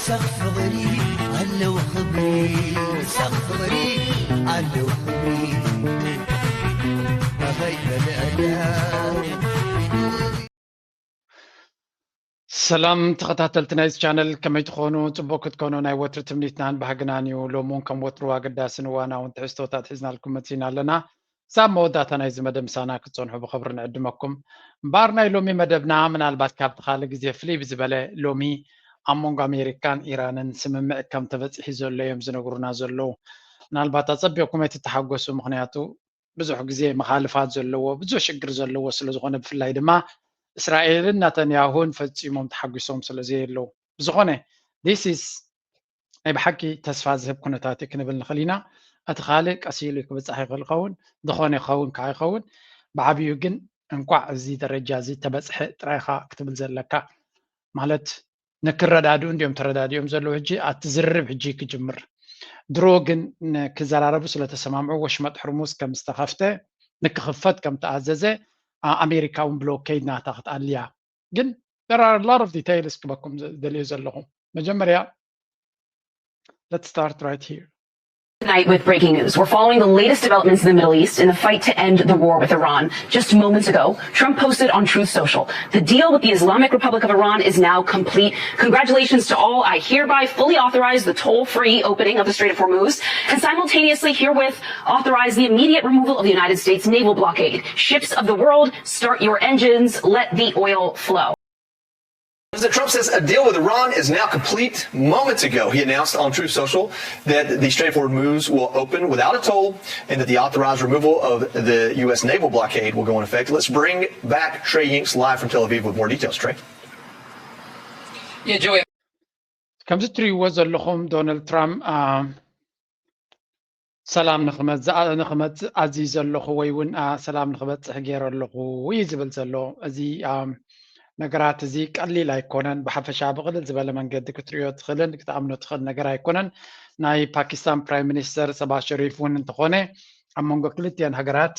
ሳኽ ፍቕሪ ኣለዎ ክብሪ፣ ሳኽ ፍቕሪ ኣለዎ ክብሪ። ኣኸይ በልዕላ። ሰላም ተኸታተልቲ ናይዚ ቻነል፣ ከመይ ትኾኑ? ጽቡቕ ክትኮኑ ናይ ወትሪ ትምኒትናን ባህግናን እዩ። ሎሚ እውን ከም ወትሩ ኣገዳስን እዋናውን ትሕዝቶታት ሒዝናልኩም መጺና ኣለና። ክሳብ መወዳእታ ናይዚ መደብ ምሳና ክትጸንሑ ብኽብሪ ንዕድመኩም። እምበኣር ናይ ሎሚ መደብና ምናልባት ካብቲ ካልእ ግዜ ፍልይ ብዝበለ ሎሚ ኣብ መንጎ ኣሜሪካን ኢራንን ስምምዕ ከም ተበጺሑ ዘሎ እዮም ዝነግሩና ዘለዉ። ምናልባት ኣጸቢቕኩም ኣይትተሓጎሱ፣ ምኽንያቱ ብዙሕ ግዜ መኻልፋት ዘለዎ፣ ብዙሕ ሽግር ዘለዎ ስለ ዝኾነ፣ ብፍላይ ድማ እስራኤልን ናተንያሁን ፈጺሞም ተሓጒሶም ስለ ዘየለዉ። ብዝኾነ፣ this is ናይ ብሓቂ ተስፋ ዝህብ ኩነታት እዩ ክንብል ንኽእል ኢና። እቲ ካልእ ቀስ ኢሉ ክብጻሕ ይኽእል ይኸውን፣ ዝኾነ ይኸውን ከዓ ይኸውን። ብዓብዩ ግን እንቋዕ እዚ ደረጃ እዚ ተበጽሐ ጥራይ ኢኻ ክትብል ዘለካ። ማለት ንክረዳድኡ እንዲዮም ተረዳዲኦም ዘለዉ። ሕጂ ኣቲ ዝርርብ ሕጂ ክጅምር። ድሮ ግን ንክዘራረቡ ስለ ተሰማምዑ ወሽመጥ ሕርሙዝ ከም ዝተኸፍተ፣ ንክኽፈት ከም ተኣዘዘ፣ ኣ-፣ ኣሜሪካ እውን ብሎኬድ ናታ ክትኣልያ። ግን there are a lot of details ክበኩም ዘ-፣ ደልዮ ዘለኹ። መጀመርያ፣ let's start right here. Tonight with breaking news. We're following the latest developments in the Middle East in the fight to end the war with Iran. Just moments ago, Trump posted on Truth Social, "The deal with the Islamic Republic of Iran is now complete. Congratulations to all. I hereby fully authorize the toll-free opening of the Strait of Hormuz and simultaneously herewith authorize the immediate removal of the United States naval blockade. Ships of the world, start your engines. Let the oil flow." President Trump says a deal with Iran is now complete. Moments ago, he announced on Truth Social that the Strait of Hormuz will open without a toll and that the authorized removal of the U S naval blockade will go in effect. Let's bring back Trey Yingst live from Tel Aviv with more details. Trey? Yeah, Joey. ከምዚ ትርእይዎ ዘለኹም፣ ዶናልድ ትራምፕ፣ አ፣ ሰላም ንኽመጽእ፣ ንኽመጽእ ኣዝዩ ዘለኹ ወይ እውን፣ አ፣ ሰላም ንኽበጽሕ ገይረ ኣለኹ እዩ ዝብል ዘሎ። እዚ፣ አ፣ ነገራት እዚ ቀሊል ኣይኮነን። ብሓፈሻ ብቕልል ዝበለ መንገዲ ክትርእዮ ትኽእልን ክትኣምኖ ትኽእል ነገር ኣይኮነን። ናይ ፓኪስታን ፕራይም ሚኒስተር ሰባህ ሸሪፍ እውን እንተኾነ ኣብ መንጎ ክልቲአን ሃገራት፣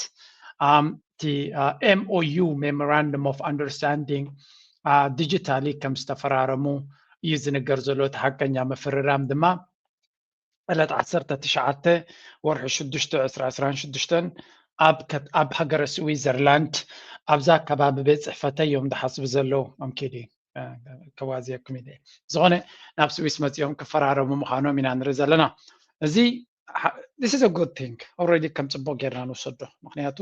አ፣ እቲ፣ አ፣ M O U፣ Memorandum of Understanding፣ አ፣ ዲጂታሊ ከም ዝተፈራረሙ እዩ ዝንገር ዘሎ። እቲ ሓቀኛ ምፍርራም ድማ ዕለት ዓሰርተ ትሽዓተ ወርሒ ሽዱሽተ ዕስራ ዕስራን ሽዱሽተን ኣብ ከት-፣ ኣብ ሃገረ ስዊዘርላንድ ኣብዛ ከባቢ ቤት ጽሕፈተይ እዮም ዝሓስቡ ዘለዉ። ኣምኬዲ፣ እ፣ ከዋዝየኩም ኢለ። ዝኾነ ናብ ስዊስ መጺኦም ክፈራረሙ ምዃኖም ኢና ንርኢ ዘለና። እዚ ሓ-፣ this is a good thing። Already ከም ጽቡቕ ጌርና ንውሰዶ። ምኽንያቱ፣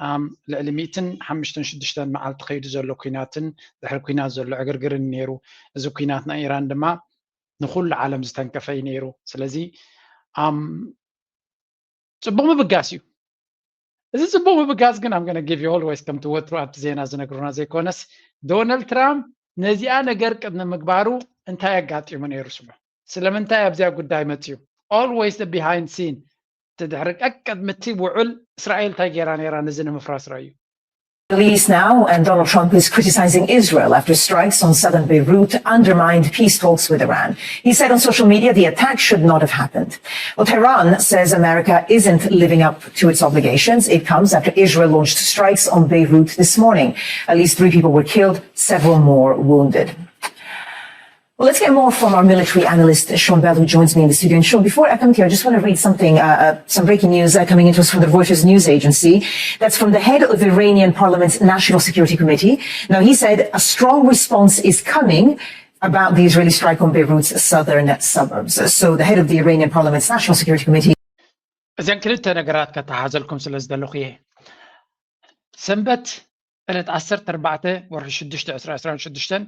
ኣም፣ ልዕሊ ሚእትን ሓሙሽተን ሽዱሽተን መዓልቲ ከይዱ ዘሎ ኲናትን ድሕሪ ኲናት ዘሎ ዕግርግርን ነይሩ። እዚ ኲናት ናይ ኢራን ድማ ንኹሉ ዓለም ዝተንከፈ እዩ ነይሩ። ስለዚ፣ ኣም፣ ጽቡቕ ምብጋስ እዩ። እዚ ጽቡቕ ምብጋስ ግን፣ I'm gonna give you always፣ ከምቲ ወትሩ ኣብቲ ዜና ዝነግሩና ዘይኮነስ፣ ዶናልድ ትራምፕ ነዚኣ ነገር ቅድሚ ምግባሩ እንታይ ኣጋጢሙ ነይሩ? ስሙ፣ ስለምንታይ ኣብዚኣ ጉዳይ መጽዩ? Always the behind scene፣ እቲ ድሕሪ ቀቅድሚ እቲ ውዑል እስራኤል እንታይ ገይራ ነይራ ነዚ ንምፍራስ ረኣዩ። Middle East now, and Donald Trump is criticizing Israel after strikes on southern Beirut undermined peace talks with Iran. He said on social media the attack should not have happened. Well, Tehran says America isn't living up to its obligations. It comes after Israel launched strikes on Beirut this morning. At least three people were killed, several more wounded. Well, let's get more from our military analyst, Sean Bell, who joins me in the studio. And Sean, before I come to you, I just want to read something, uh, uh, some breaking news, uh, coming into us from the Reuters news agency. That's from the head of the Iranian parliament's National Security Committee. Now, he said a strong response is coming about the Israeli strike on Beirut's southern suburbs. So the head of the Iranian parliament's National Security Committee. እዘን ክልተ ነገራት ከተሓዘልኩም ስለ ዝደለኹ እየ። ሰንበት ዕለት ዓሰርተ ኣርባዕተ ወርሒ ሽዱሽተ ዕስራ ዕስራን ሽዱሽተን፣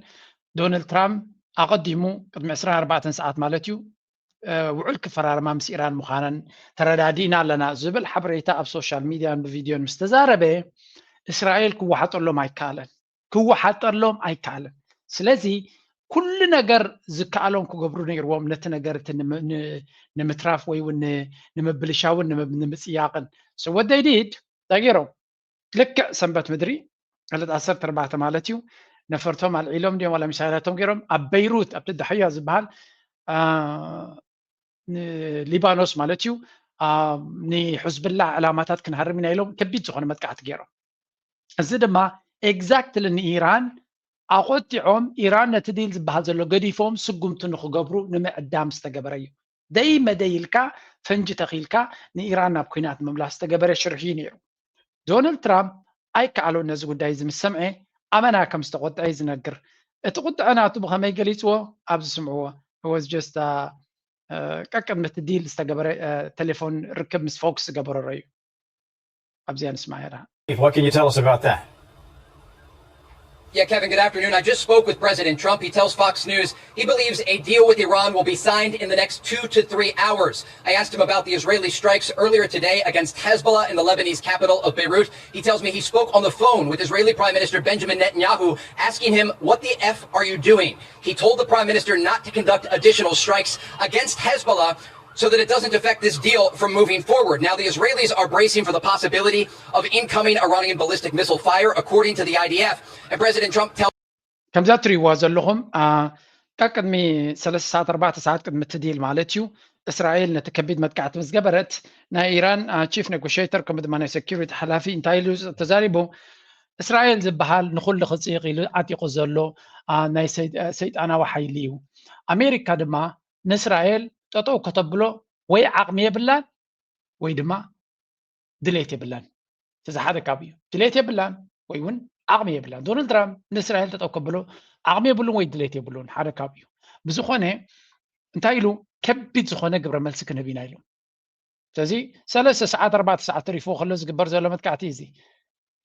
ዶናልድ ትራምፕ ኣቐዲሙ፣ ቅድሚ ዕስራን ኣርባዕተን ሰዓት ማለት እዩ፣ እ፣ ውዕል ክፈራርማ ምስ ኢራን ምዃነን ተረዳዲእና ኣለና ዝብል ሓበሬታ ኣብ ሶሻል ሚድያን ብቪድዮን ምስ ተዛረበ፣ እስራኤል ክወሓጠሎም ኣይከኣለን። ክወሓጠሎም ኣይከኣለን። ስለዚ ኩሉ ነገር ዝከኣሎም ክገብሩ ነይርዎም፣ ነቲ ነገር እቲ ንም-፣ ን-፣ ንምትራፍ ወይ እውን ን-፣ ንምብልሻውን ንምብ-፣ ንምጽያቕን። So what they did፣ እንታይ ገይሮም? ልክዕ ሰንበት ምድሪ ዕለት ዓሰርተ ኣርባዕተ ማለት እዩ፣ ነፈርቶም ኣልዒሎም ድዮም ዋላ ሚሳይላቶም ገይሮም ኣብ በይሩት፣ ኣብቲ ዳሕያ ዝበሃል፣ አ፣ ንሊባኖስ ማለት እዩ፣ አ፣ ንሕዝብላህ ዕላማታት ክንሃርም ኢና ኢሎም ከቢድ ዝኾነ መጥቃዕቲ ገይሮም። እዚ ድማ ኤግዛክትሊ ንኢራን ኣቆጢዖም ኢራን ነቲ ዲል ዝበሃል ዘሎ ገዲፎም ስጉምቲ ንክገብሩ ንምዕዳም ዝተገበረ እዩ። ደይ መደይ ኢልካ ፈንጂ ተኺልካ ንኢራን ናብ ኩናት ምምላስ ዝተገበረ ሽርሒ እዩ ነይሩ። ዶናልድ ትራምፕ ኣይከኣሎን ነዚ ጉዳይ እዚ ምስ ሰምዐ ኣመና ከም ዝተቆጥዐ እዩ ዝነግር። እቲ ቁጥዐ ናቱ ብኸመይ ገሊፅዎ ኣብዚ ስምዕዎ። It was just ቀቅድሚ እቲ ዲል ዝተገበረ ቴሌፎን ርክብ ምስ ፎክስ ዝገበረሮ እዩ። ኣብዚኣ ንስማዕ። What can you tell us about that? Yeah, Kevin, good afternoon. I just spoke with President Trump. He tells Fox News he believes a deal with Iran will be signed in the next two to three hours. I asked him about the Israeli strikes earlier today against Hezbollah in the Lebanese capital of Beirut. He tells me he spoke on the phone with Israeli Prime Minister Benjamin Netanyahu, asking him, "What the F are you doing?" He told the Prime Minister not to conduct additional strikes against Hezbollah so that it doesn't affect this deal from moving forward. Now, the Israelis are bracing for the possibility of incoming Iranian ballistic missile fire, according to the I D F. And President Trump tells ከምዛ ትሪእዋ ዘለኹም ቀቅድሚ ሰለስተ ሰዓት ኣርባዕተ ሰዓት ቅድሚ እቲ ዲል ማለት እዩ። እስራኤል ነቲ ከቢድ መጥቃዕቲ ምስ ገበረት ናይ ኢራን ቺፍ ኔጎሽተር ከምኡ ድማ ናይ ሴኪሪቲ ሓላፊ እንታይ ኢሉ ተዛሪቡ? እስራኤል ዝበሃል ንኹሉ ክፅይቕ ኢሉ ዓጢቑ ዘሎ ናይ ሰይጣናዊ ሓይሊ እዩ። ኣሜሪካ ድማ ንእስራኤል ጠጠው ከተብሎ ወይ ዓቕሚ የብላን ወይ ድማ ድሌት የብላን። እቲ ዝሓደ ካብ እዩ ድሌት የብላን ወይ እውን ዓቕሚ የብላን። ዶናልድ ትራምፕ ንእስራኤል ጠጠው ከብሎ ዓቕሚ የብሉን ወይ ድሌት የብሉን። ሓደ ካብ እዩ። ብዝኾነ እንታይ ኢሉ? ከቢድ ዝኾነ ግብረ መልሲ ክንህብ ኢና ኢሉ። ስለዚ ሰለስተ ሰዓት ኣርባዕተ ሰዓት ተሪፍዎ ከሎ ዝግበር ዘሎ መጥቃዕቲ እዚ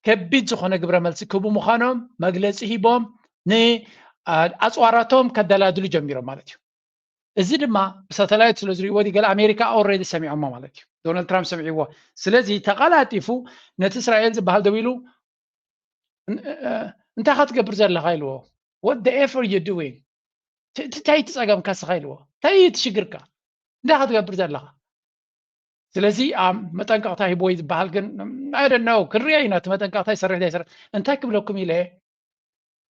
ከቢድ ዝኾነ ግብረ መልሲ ክህቡ ምዃኖም መግለፂ ሂቦም ንኣፅዋራቶም ከደላድሉ ጀሚሮም ማለት እዩ። እዚ ድማ ብሳተላይት ስለ ዝሪእዎ ገለ ኣሜሪካ ኦልሬዲ ሰሚዖሞ ማለት እዩ። ዶናልድ ትራምፕ ሰሚዕዎ። ስለዚ ተቐላጢፉ ነቲ እስራኤል ዝበሃል ደው ኢሉ እንታይ ካ ትገብር ዘለኻ ኢልዎ። What the F are you doing? እንታይ እቲ ፀገምካ ስኻ ኢልዎ። እንታይ እቲ ሽግርካ? እንታይ ካ ትገብር ዘለኻ? ስለዚ መጠንቀቕታ ሂብዎ ዝበሃል ግን I don't know ክንሪኦ ኢና። እቲ መጠንቀቕታ ይሰርሕ ዶ ኣይሰርሕ እንታይ ክብለኩም ኢለ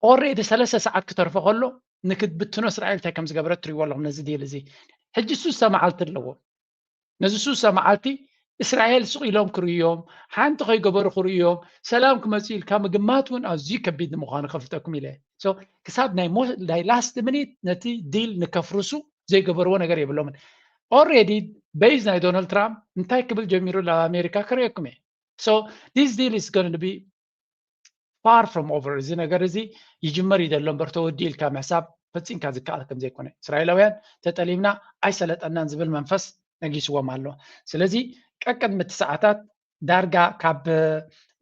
ኦልሬዲ ሰለስተ ሰዓት ክተርፎ ከሎ ንክትብትኖ እስራኤል እንታይ ከም ዝገበረት ትሪእዎ ኣለኹም ነዚ ዲል እዚ። ሕጂ ሱሳ መዓልቲ ኣለዎ። ነዚ ሱሳ መዓልቲ እስራኤል ስቕ ኢሎም ክርእዮም ሓንቲ ከይገበሩ ክርእዮም ሰላም ክመፁ ኢልካ ምግማት እውን ኣዝዩ ከቢድ ንምዃኑ ከፍልጠኩም ኢለ። ክሳብ ናይ ላስት ሚኒት ነቲ ዲል ንከፍርሱ ዘይገበርዎ ነገር የብሎምን። ኦልሬዲ ቤዝ ናይ ዶናልድ ትራምፕ እንታይ ክብል ጀሚሩ ናብ ኣሜሪካ ክርእየኩም እየ። So this deal is going to be far from over። እዚ ነገር እዚ ይጅመር እዩ ዘሎ እምበር ተወዲኡ ኢልካ ምሕሳብ ፈፂምካ ዝከኣል ከም ዘይኮነ እስራኤላውያን ተጠሊምና ኣይሰለጠናን ዝብል መንፈስ ነጊስዎም ኣሎ። ስለዚ ቀቅድሚ እቲ ሰዓታት ዳርጋ ካብ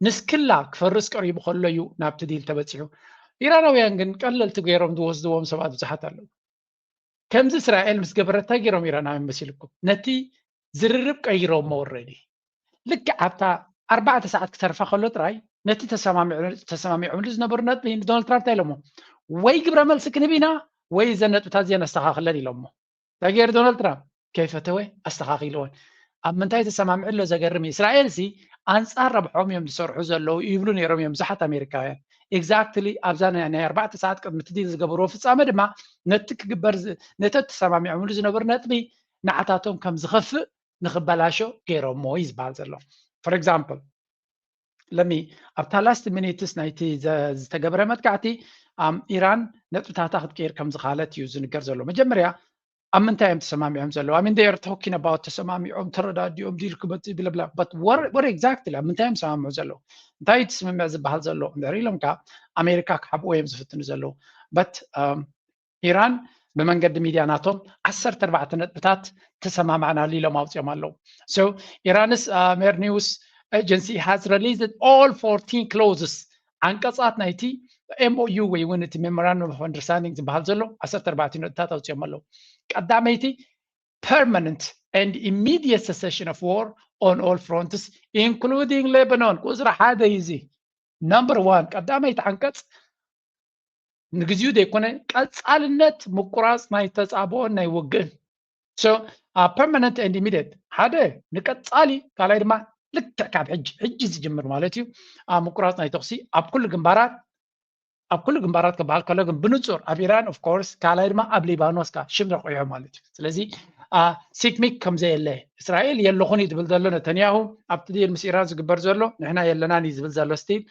ንስክላ ክፈርስ ቀሪቡ ከሎ እዩ ናብቲ ዲል ተበፂሑ። ኢራናውያን ግን ቀለልቲ ገይሮም ዝወስድዎም ሰባት ብዙሓት ኣለዉ። ከምዚ እስራኤል ምስ ገበረት እንታይ ገይሮም ኢራናውያን መሲልኩም? ነቲ ዝርርብ ቀይሮሞ ኦልሬዲ። ልክዕ ኣብታ ኣርባዕተ ሰዓት ክተርፋ ከሎ ጥራይ ነቲ ተሰማሚዖምሉ ዝነበሩ ነጥቢ ንዶናልድ ትራምፕ እንታይ ኢሎሞ? ወይ ግብረ መልሲ ክንህብ ኢና ወይ እዘን ነጥብታት እዚአን ኣስተኻኽለን ኢሎሞ። እንታይ ገይሩ ዶናልድ ትራምፕ? ከይፈተወ ኣስተኻኺልወን። ኣብ ምንታይ ተሰማሚዑ ኣሎ? ዘገርም እዩ። እስራኤል ሲ ኣንጻር ረብሖም እዮም ዝሰርሑ ዘለዉ ይብሉ ነይሮም እዮም ብዙሓት ኣሜሪካውያን። ኤግዛክትሊ ኣብዛ ናይ ኣርባዕተ ሰዓት ቅድሚ እቲ ዲል ዝገበርዎ ፍጻመ ድማ ነቲ ክግበር ነቲ ተሰማሚዖምሉ ዝነበሩ ነጥቢ ንዓታቶም ከም ዝኸፍእ ንኽበላሾ ገይሮሞ እዩ ዝበሃል ዘሎ። For example ለሚ ኣብታ ላስት ሚኒትስ ናይቲ ዝተገበረ መጥቃዕቲ ኢራን ነጥብታታ ክትቀይር ከም ዝኻለት እዩ ዝንገር ዘሎ። መጀመርያ ኣብ ምንታይ እዮም ተሰማሚዖም ዘለዉ? I mean they are talking about ተሰማሚዖም ተረዳዲኦም ዲል ክመፅእ ብለብላ but what exactly ኣብ ምንታይ እዮም ተሰማምዑ ዘለዉ? እንታይ እቲ ስምምዕ ዝበሃል ዘሎ እንድሕር ኢሎም ከዓ ኣሜሪካ ክሓብእዎ እዮም ዝፍትኑ ዘለዉ። But ኢራን ብመንገዲ ሚድያ ናቶም ዓሰርተ ኣርባዕተ ነጥብታት ተሰማማዕናሉ ኢሎም ኣውፅኦም ኣለዉ። So ኢራንስ ሜር ኒውስ ኤጀንሲ has released all fourteen clauses ዓንቀፃት ናይቲ M O U ወይ እውን እቲ memorandum of understanding ዝበሃል ዘሎ ዓሰርተ ኣርባዕተ ነጥብታት ኣውፅኦም ኣለዉ። ቀዳመይቲ permanent and immediate cessation of war on all fronts including Lebanon ቁፅሪ ሓደ እዩ እዚ። Number one ቀዳመይቲ ዓንቀፅ ንግዚኡ ዘይኮነ ቀፃልነት ምቁራፅ ናይ ተፃብኦን ናይ ውግእን። So permanent and immediate ሓደ ንቀፃሊ ካልኣይ ድማ ልክዕ ካብ ሕጂ ሕጂ ዝጅምር ማለት እዩ ምቁራፅ ናይ ተኩሲ ኣብ ኩሉ ግንባራት ኣብ ኩሉ ግንባራት ክበሃል ከሎ ግን ብንፁር ኣብ ኢራን of course ካልኣይ ድማ ኣብ ሊባኖስ ካ ሽም ረቑሑ ማለት እዩ። ስለዚ ሲክሚክ ከም ዘየለ እስራኤል የለኹን እዩ ዝብል ዘሎ ነተንያሁ ኣብቲ ዲል ምስ ኢራን ዝግበር ዘሎ ንሕና የለናን እዩ ዝብል ዘሎ still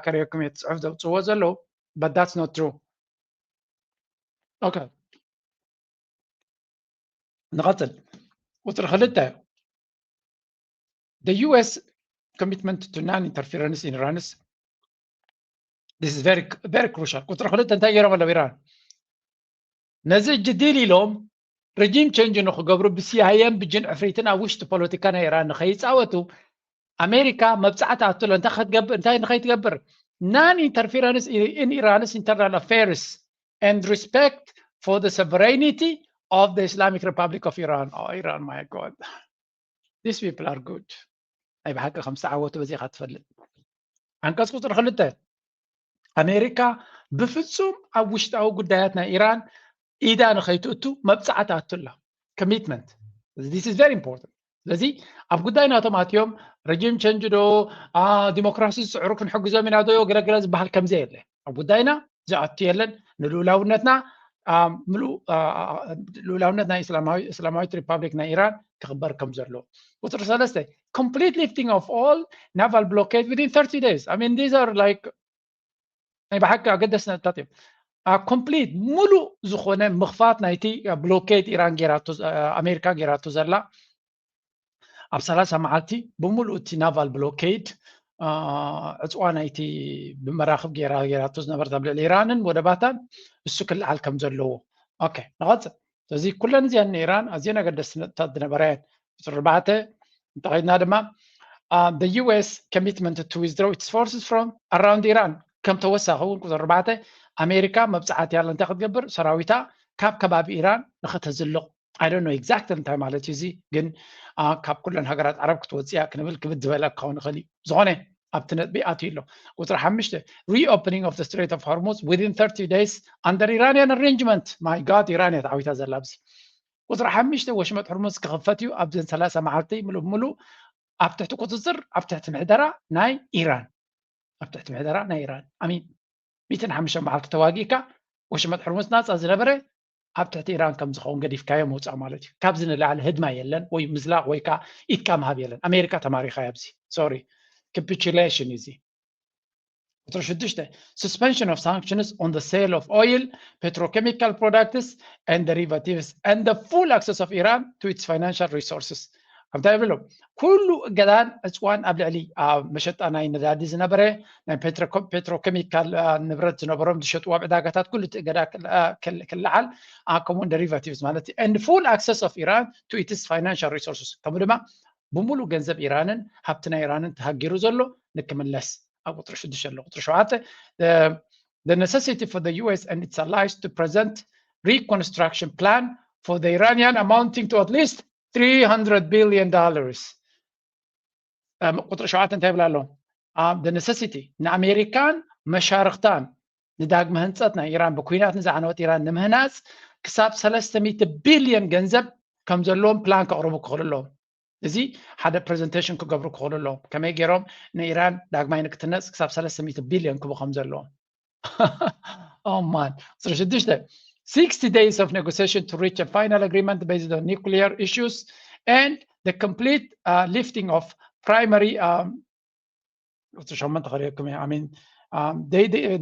ከርእየኩም እየ እቲ ፅሑፍ ዘውፅዎ ዘለዉ። but that's not true. Okay. ንቐጽል። ቁጽሪ ክልተ፣ the U S commitment to non-interference in Iran's, this is very, very crucial. ቁጽሪ ክልተ እንታይ ገይሮም ኣለዉ ኢራን? ነዚ እጅ ዲል ኢሎም regime change ንክገብሩ ብሲኣይኤን ብጅን ዕፍሪትን ኣብ ውሽጢ ፖለቲካ ናይ ኢራን ንኸይፃወቱ ኣሜሪካ መብፃዕቲ ኣትሎ እንታይ ክትገብር እንታይ ንኸይትገብር non-interference in Iran's internal affairs and respect for the sovereignty of the Islamic Republic of Iran. Oh, Iran, my God. These people are good. ናይ ብሓቂ ከም ዝተዓወቱ በዚኻ ትፈልጥ። ዓንቀጽ ቁፅሪ ክልተ ኣሜሪካ ብፍጹም ኣብ ውሽጣዊ ጉዳያት ናይ ኢራን ኢዳ ንኸይትእቱ መብጻዕቲ ኣትላ። Commitment, this is very important. ስለዚ ኣብ ጉዳይ ናቶም ኣትዮም regime change ዶ ዲሞክራሲ ዝፅዕሩ ክንሕግዞም ኢና ዶ ገለገለ ዝበሃል ከምዚ የለ። ኣብ ጉዳይና ዝኣቱ የለን። ንልኡላውነትና ምሉእ ልኡላውነት ናይ እስላማዊት ሪፓብሊክ ናይ ኢራን ክኽበር ከም ዘለዎ። ቁፅሪ ሰለስተ complete lifting of all naval blockade within thirty days. I mean, these are like ናይ ብሓቂ ኣገደስቲ ነጥብታት እዮም። ኮምፕሊት ሙሉእ ዝኾነ ምኽፋት ናይቲ ብሎኬድ ኢራን ጌራቶ ኣሜሪካ ጌራቶ ዘላ ኣብ ሰላሳ መዓልቲ ብሙሉእ እቲ ናቫል ብሎኬድ ዕፅዋ ናይቲ ብመራኽብ ጌራ ጌራቶ ዝነበረት ኣብ ልዕሊ ኢራንን ወደባታን እሱ ክለዓል ከም ዘለዎ። ኦኬ፣ ንቐፅል። ስለዚ ኩለን እዚኣን ንኢራን ኣዝየን ኣገደስቲ ነጥብታት ዝነበራ እየን። ቁፅሪ ኣርባዕተ እንተኸይድና ድማ the U S commitment to withdraw its forces from around Iran ከም ተወሳኺ እውን ቁፅሪ ኣርባዕተ ኣሜሪካ መብፃዕቲ ያለ እንታይ ክትገብር ሰራዊታ ካብ ከባቢ ኢራን ንኸተዝልቕ። I don't know exactly እንታይ ማለት እዩ እዚ፣ ግን ካብ ኩለን ሃገራት ዓረብ ክትወፅያ ክንብል ክብድ ዝበለ ክኸውን ይኽእል እዩ። ዝኾነ ኣብቲ ነጥቢ ኣትዩ ኣሎ። ቁፅሪ ሓሙሽተ reopening of the Strait of Hormuz within thirty days under Iranian arrangement. My God, ኢራን እያ ተዓዊታ ዘላ ኣብዚ። ቁፅሪ ሓሙሽተ ወሽመጥ ሕርሙዝ ክኽፈት እዩ ኣብዘን ሰላሳ መዓልቲ ምሉእ ብምሉእ ኣብ ትሕቲ ቁፅፅር ኣብ ትሕቲ ምሕደራ ናይ ኢራን ኣብ ትሕቲ ምሕደራ ናይ ኢራን። I mean ሚእትን ሓሙሽተን መዓልቲ ተዋጊእካ ወሽመጥ ሕርሙዝ ናፃ ዝነበረ ኣብ ትሕቲ ኢራን ከም ዝኸውን ገዲፍካዮ ምውፃእ ማለት እዩ። ካብዚ ንላዕሊ ህድማ የለን ወይ ምዝላቕ ወይ ከዓ ኢድካ ምሃብ የለን። ኣሜሪካ ተማሪኻ ኣብዚ። Sorry, capitulation እዩ እዚ። ቁፅሪ ሽዱሽተ suspension of sanctions on the sale of oil, petrochemical products and derivatives and the full access of Iran to its financial resources. እንታይ ይብሉ? ኩሉ እገዳን ዕፅዋን ኣብ ልዕሊ መሸጣ ናይ ነዳዲ ዝነበረ ናይ ፔትሮኬሚካል ንብረት ዝነበሮም ዝሸጥዎ ኣብ ዕዳጋታት ኩሉ እቲ እገዳ ክለዓል፣ ከምኡውን ደሪቫቲቭስ ማለት and full access of Iran to its financial resources፣ ከምኡ ድማ ብምሉእ ገንዘብ ኢራንን ሃብቲ ናይ ኢራንን ተሃጊሩ ዘሎ ንክምለስ ኣብ ቁፅሪ ሽዱሽተ ኣሎ። ቁፅሪ ሸውዓተ the necessity for the U S and its allies to present reconstruction plan for the Iranian amounting to at least three hundred billion dollars. ቁፅሪ ሸውዓተ እንታይ ይብል ኣሎ? The necessity ንኣሜሪካን መሻርክታን ንዳግመ ህንፀት ናይ ኢራን ብኩናት ንዝዓነወት ኢራን ንምህናፅ ክሳብ ሰለስተ ሚእቲ ቢልዮን ገንዘብ ከም ዘለዎም ፕላን ከቕርቡ ክኽእሉ ኣለዎም። እዚ ሓደ ፕሬዘንቴሽን ክገብሩ ክኽእሉ ኣለዎም። ከመይ ገይሮም ንኢራን ዳግማይ ንክትነፅ ክሳብ ሰለስተ ሚእቲ ቢልዮን ክቡ ከም ዘለዎም። Oh man. ቁፅሪ ሽዱሽተ sixty days of negotiation to reach a final agreement based on nuclear issues and the complete lifting of primary. ቁፅሪ ሸሞንተ ከርእየኩም እየ። I mean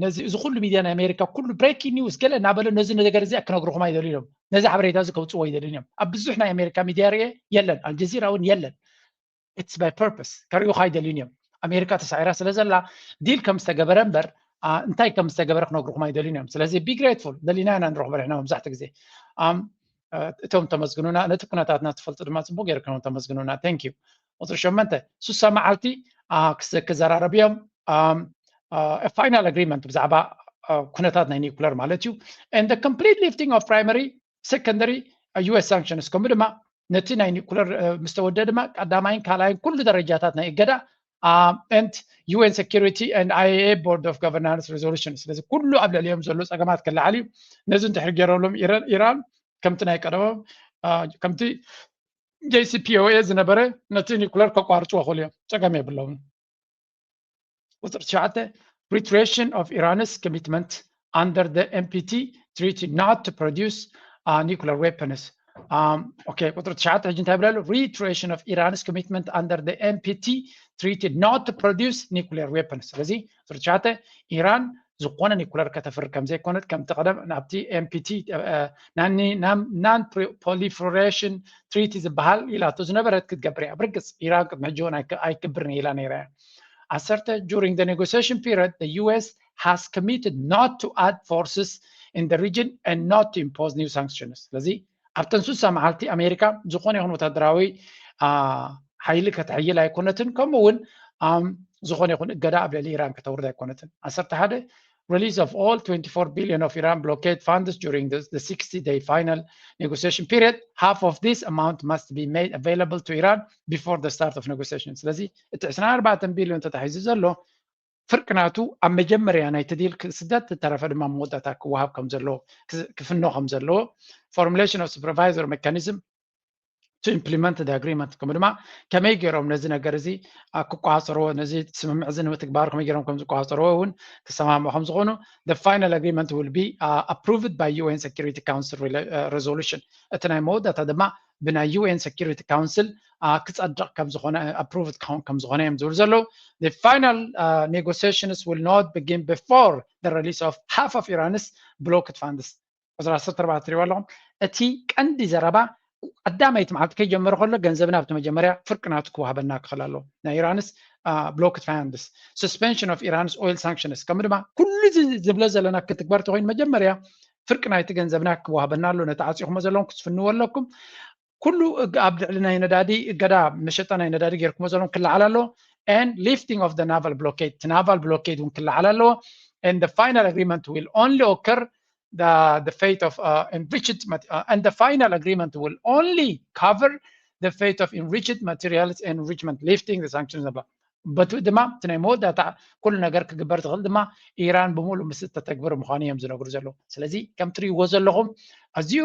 ነዚ እዚ ኩሉ ሚድያ ናይ ኣሜሪካ ኩሉ ብሬኪንግ ኒውስ ገለ እናበለ ነዚ ነገር እዚ ክነግርኹም ኣይደልዩን እዮም። ነዚ ሓበሬታ እዚ ከውፅዎ ኣይደልዩን እዮም። ኣብ ብዙሕ ናይ ኣሜሪካ ሚድያ ርኤ የለን፣ ኣልጀዚራ እውን የለን። It's by purpose። ከርእዩኻ ኣይደልዩን እዮም። ኣሜሪካ ተሳዒራ ስለ ዘላ ዲል ከም ዝተገበረ እምበር እንታይ ከም ዝተገበረ ክነግርኹም ኣይደልዩን እዮም። ስለዚ be grateful ደሊና ኢና ንረኽቦ ንሕና መብዛሕትኡ ግዜ። እቶም ተመስግኑና፣ ነቲ ኩነታትና ትፈልጡ ድማ ፅቡቅ ገይርኩም ተመስግኑና። Thank you። ቁፅሪ ሸሞንተ ስሳ መዓልቲ ክዘራረብ እዮም። Final agreement ብዛዕባ ኩነታት ናይ ኒኩለር ማለት እዩ። And the complete lifting of primary, secondary U S sanctions፣ ከምኡ ድማ ነቲ ናይ ኒኩለር ምስ ተወደአ ድማ ቀዳማይን ካልኣይን ኩሉ ደረጃታት ናይ እገዳ and U N Security and I A E A Board of Governors resolution። ስለዚ ኩሉ ኣብ ልዕሊኦም ዘሎ ፀገማት ክለዓል እዩ። ነዚ እንድሕር ገይረሎም ኢራን ከምቲ ናይ ቀደሞም ከምቲ J C P O A ዝነበረ ነቲ ኒኩለር ከቋርፅዎ ክኽእሉ እዮም። ፀገም የብሎምን። ቁፅሪ ትሽዓተ reiteration of Iran's commitment under the N P T treaty not to produce nuclear weapons. Okay, ቁፅሪ ትሽዓተ ሕጂ እንታይ ይብል ኣሎ? Reiteration of Iran's commitment under the N P T treaty not to produce nuclear weapons። ስለዚ ቁፅሪ ትሽዓተ ኢራን ዝኾነ ኒኩለር ከተፍሪ ከም ዘይኮነት፣ ከምቲ ቀደም ናብቲ NPT ናን ፕሮሊፈሬሽን ትሪቲ ዝበሃል ኢላቶ ዝነበረት ክትገብር እያ። ብርግፅ ኢራን ቅድሚ ሕጂ እውን ኣይክብርን ኢላ ነይራ እያ። ዓሰርተ during the negotiation period the US has committed not to add forces in the region and not to impose new sanctions። ስለዚ ኣብተን ሱሳ መዓልቲ ኣሜሪካ ዝኾነ ይኹን ወታደራዊ ሓይሊ ከተሕይል ኣይኮነትን፣ ከምኡ እውን ዝኾነ ይኹን እገዳ ኣብ ልዕሊ ኢራን ከተውርድ ኣይኮነትን። ዓሰርተ ሓደ release of all twenty-four billion of Iran blockade funds during the, the sixty day final negotiation period. Half of this amount must be made available to Iran before the start of negotiation. ስለዚ እቲ ዕስራን ኣርባዕተን ቢልዮን ተታሒዙ ዘሎ ፍርቂ ናቱ ኣብ መጀመርያ ናይቲ ዲል ክስደድ፣ ዝተረፈ ድማ መወዳእታ ክወሃብ ከም ዘለዎ፣ ክፍኖ ከም ዘለዎ። Formulation of supervisor mechanism to implement the agreement፣ ከምኡ ድማ ከመይ ገይሮም ነዚ ነገር እዚ ክቆፃፀርዎ፣ ነዚ ስምምዕ እዚ ንምትግባር ከመይ ገይሮም ከም ዝቆፃፀርዎ እውን ክሰማምዑ ከም ዝኾኑ። The final agreement will be approved by UN Security Council resolution። እቲ ናይ መወዳእታ ድማ ብናይ UN Security Council ክፀድቕ ከም ዝኾነ፣ approved ክኸውን ከም ዝኾነ እዮም ዝብሉ ዘለዉ። The final negotiations will not begin before the release of half of Iran's blockade funds። ቁፅሪ ዓሰርተ ኣርባዕተ ትሪእዎ ኣለኹም። እቲ ቀንዲ ዘረባ ቀዳመይቲ መዓልቲ ከይጀመረ ከሎ ገንዘብና ኣብቲ መጀመርያ ፍርቂ ናቱ ክወሃበና ክኽእል ኣለዎ። ናይ ኢራንስ blockade funds፣ suspension of Iran's oil sanctions፣ ከምኡ ድማ ኩሉ እዚ ዝብሎ ዘለና ክትግበር ተኮይኑ መጀመርያ ፍርቂ ናይቲ ገንዘብና ክወሃበና ኣሎ። ነቲ ዓፂኹሞ ዘለኹም ክትፍንዎ ኣለኩም። ኩሉ ኣብ ልዕሊ ናይ ነዳዲ እገዳ፣ መሸጣ ናይ ነዳዲ ጌርኩሞ ዘለኹም ክለዓል ኣለዎ። And lifting of the naval blockade፣ እቲ naval blockade እውን ክለዓል ኣለዎ። And the final agreement will only occur the, the fate of uh, enriched uh, and the final agreement will only cover the fate of enriched materials and enrichment, lifting the sanctions ነበር። በቲ ድማ እቲ ናይ መወዳእታ ኩሉ ነገር ክግበር ዝኽእል ድማ ኢራን ብምሉእ ምስ እተተግብር ምዃኑ እዮም ዝነግሩ ዘለዉ። ስለዚ ከም ትሪእዎ ዘለኹም ኣዝዩ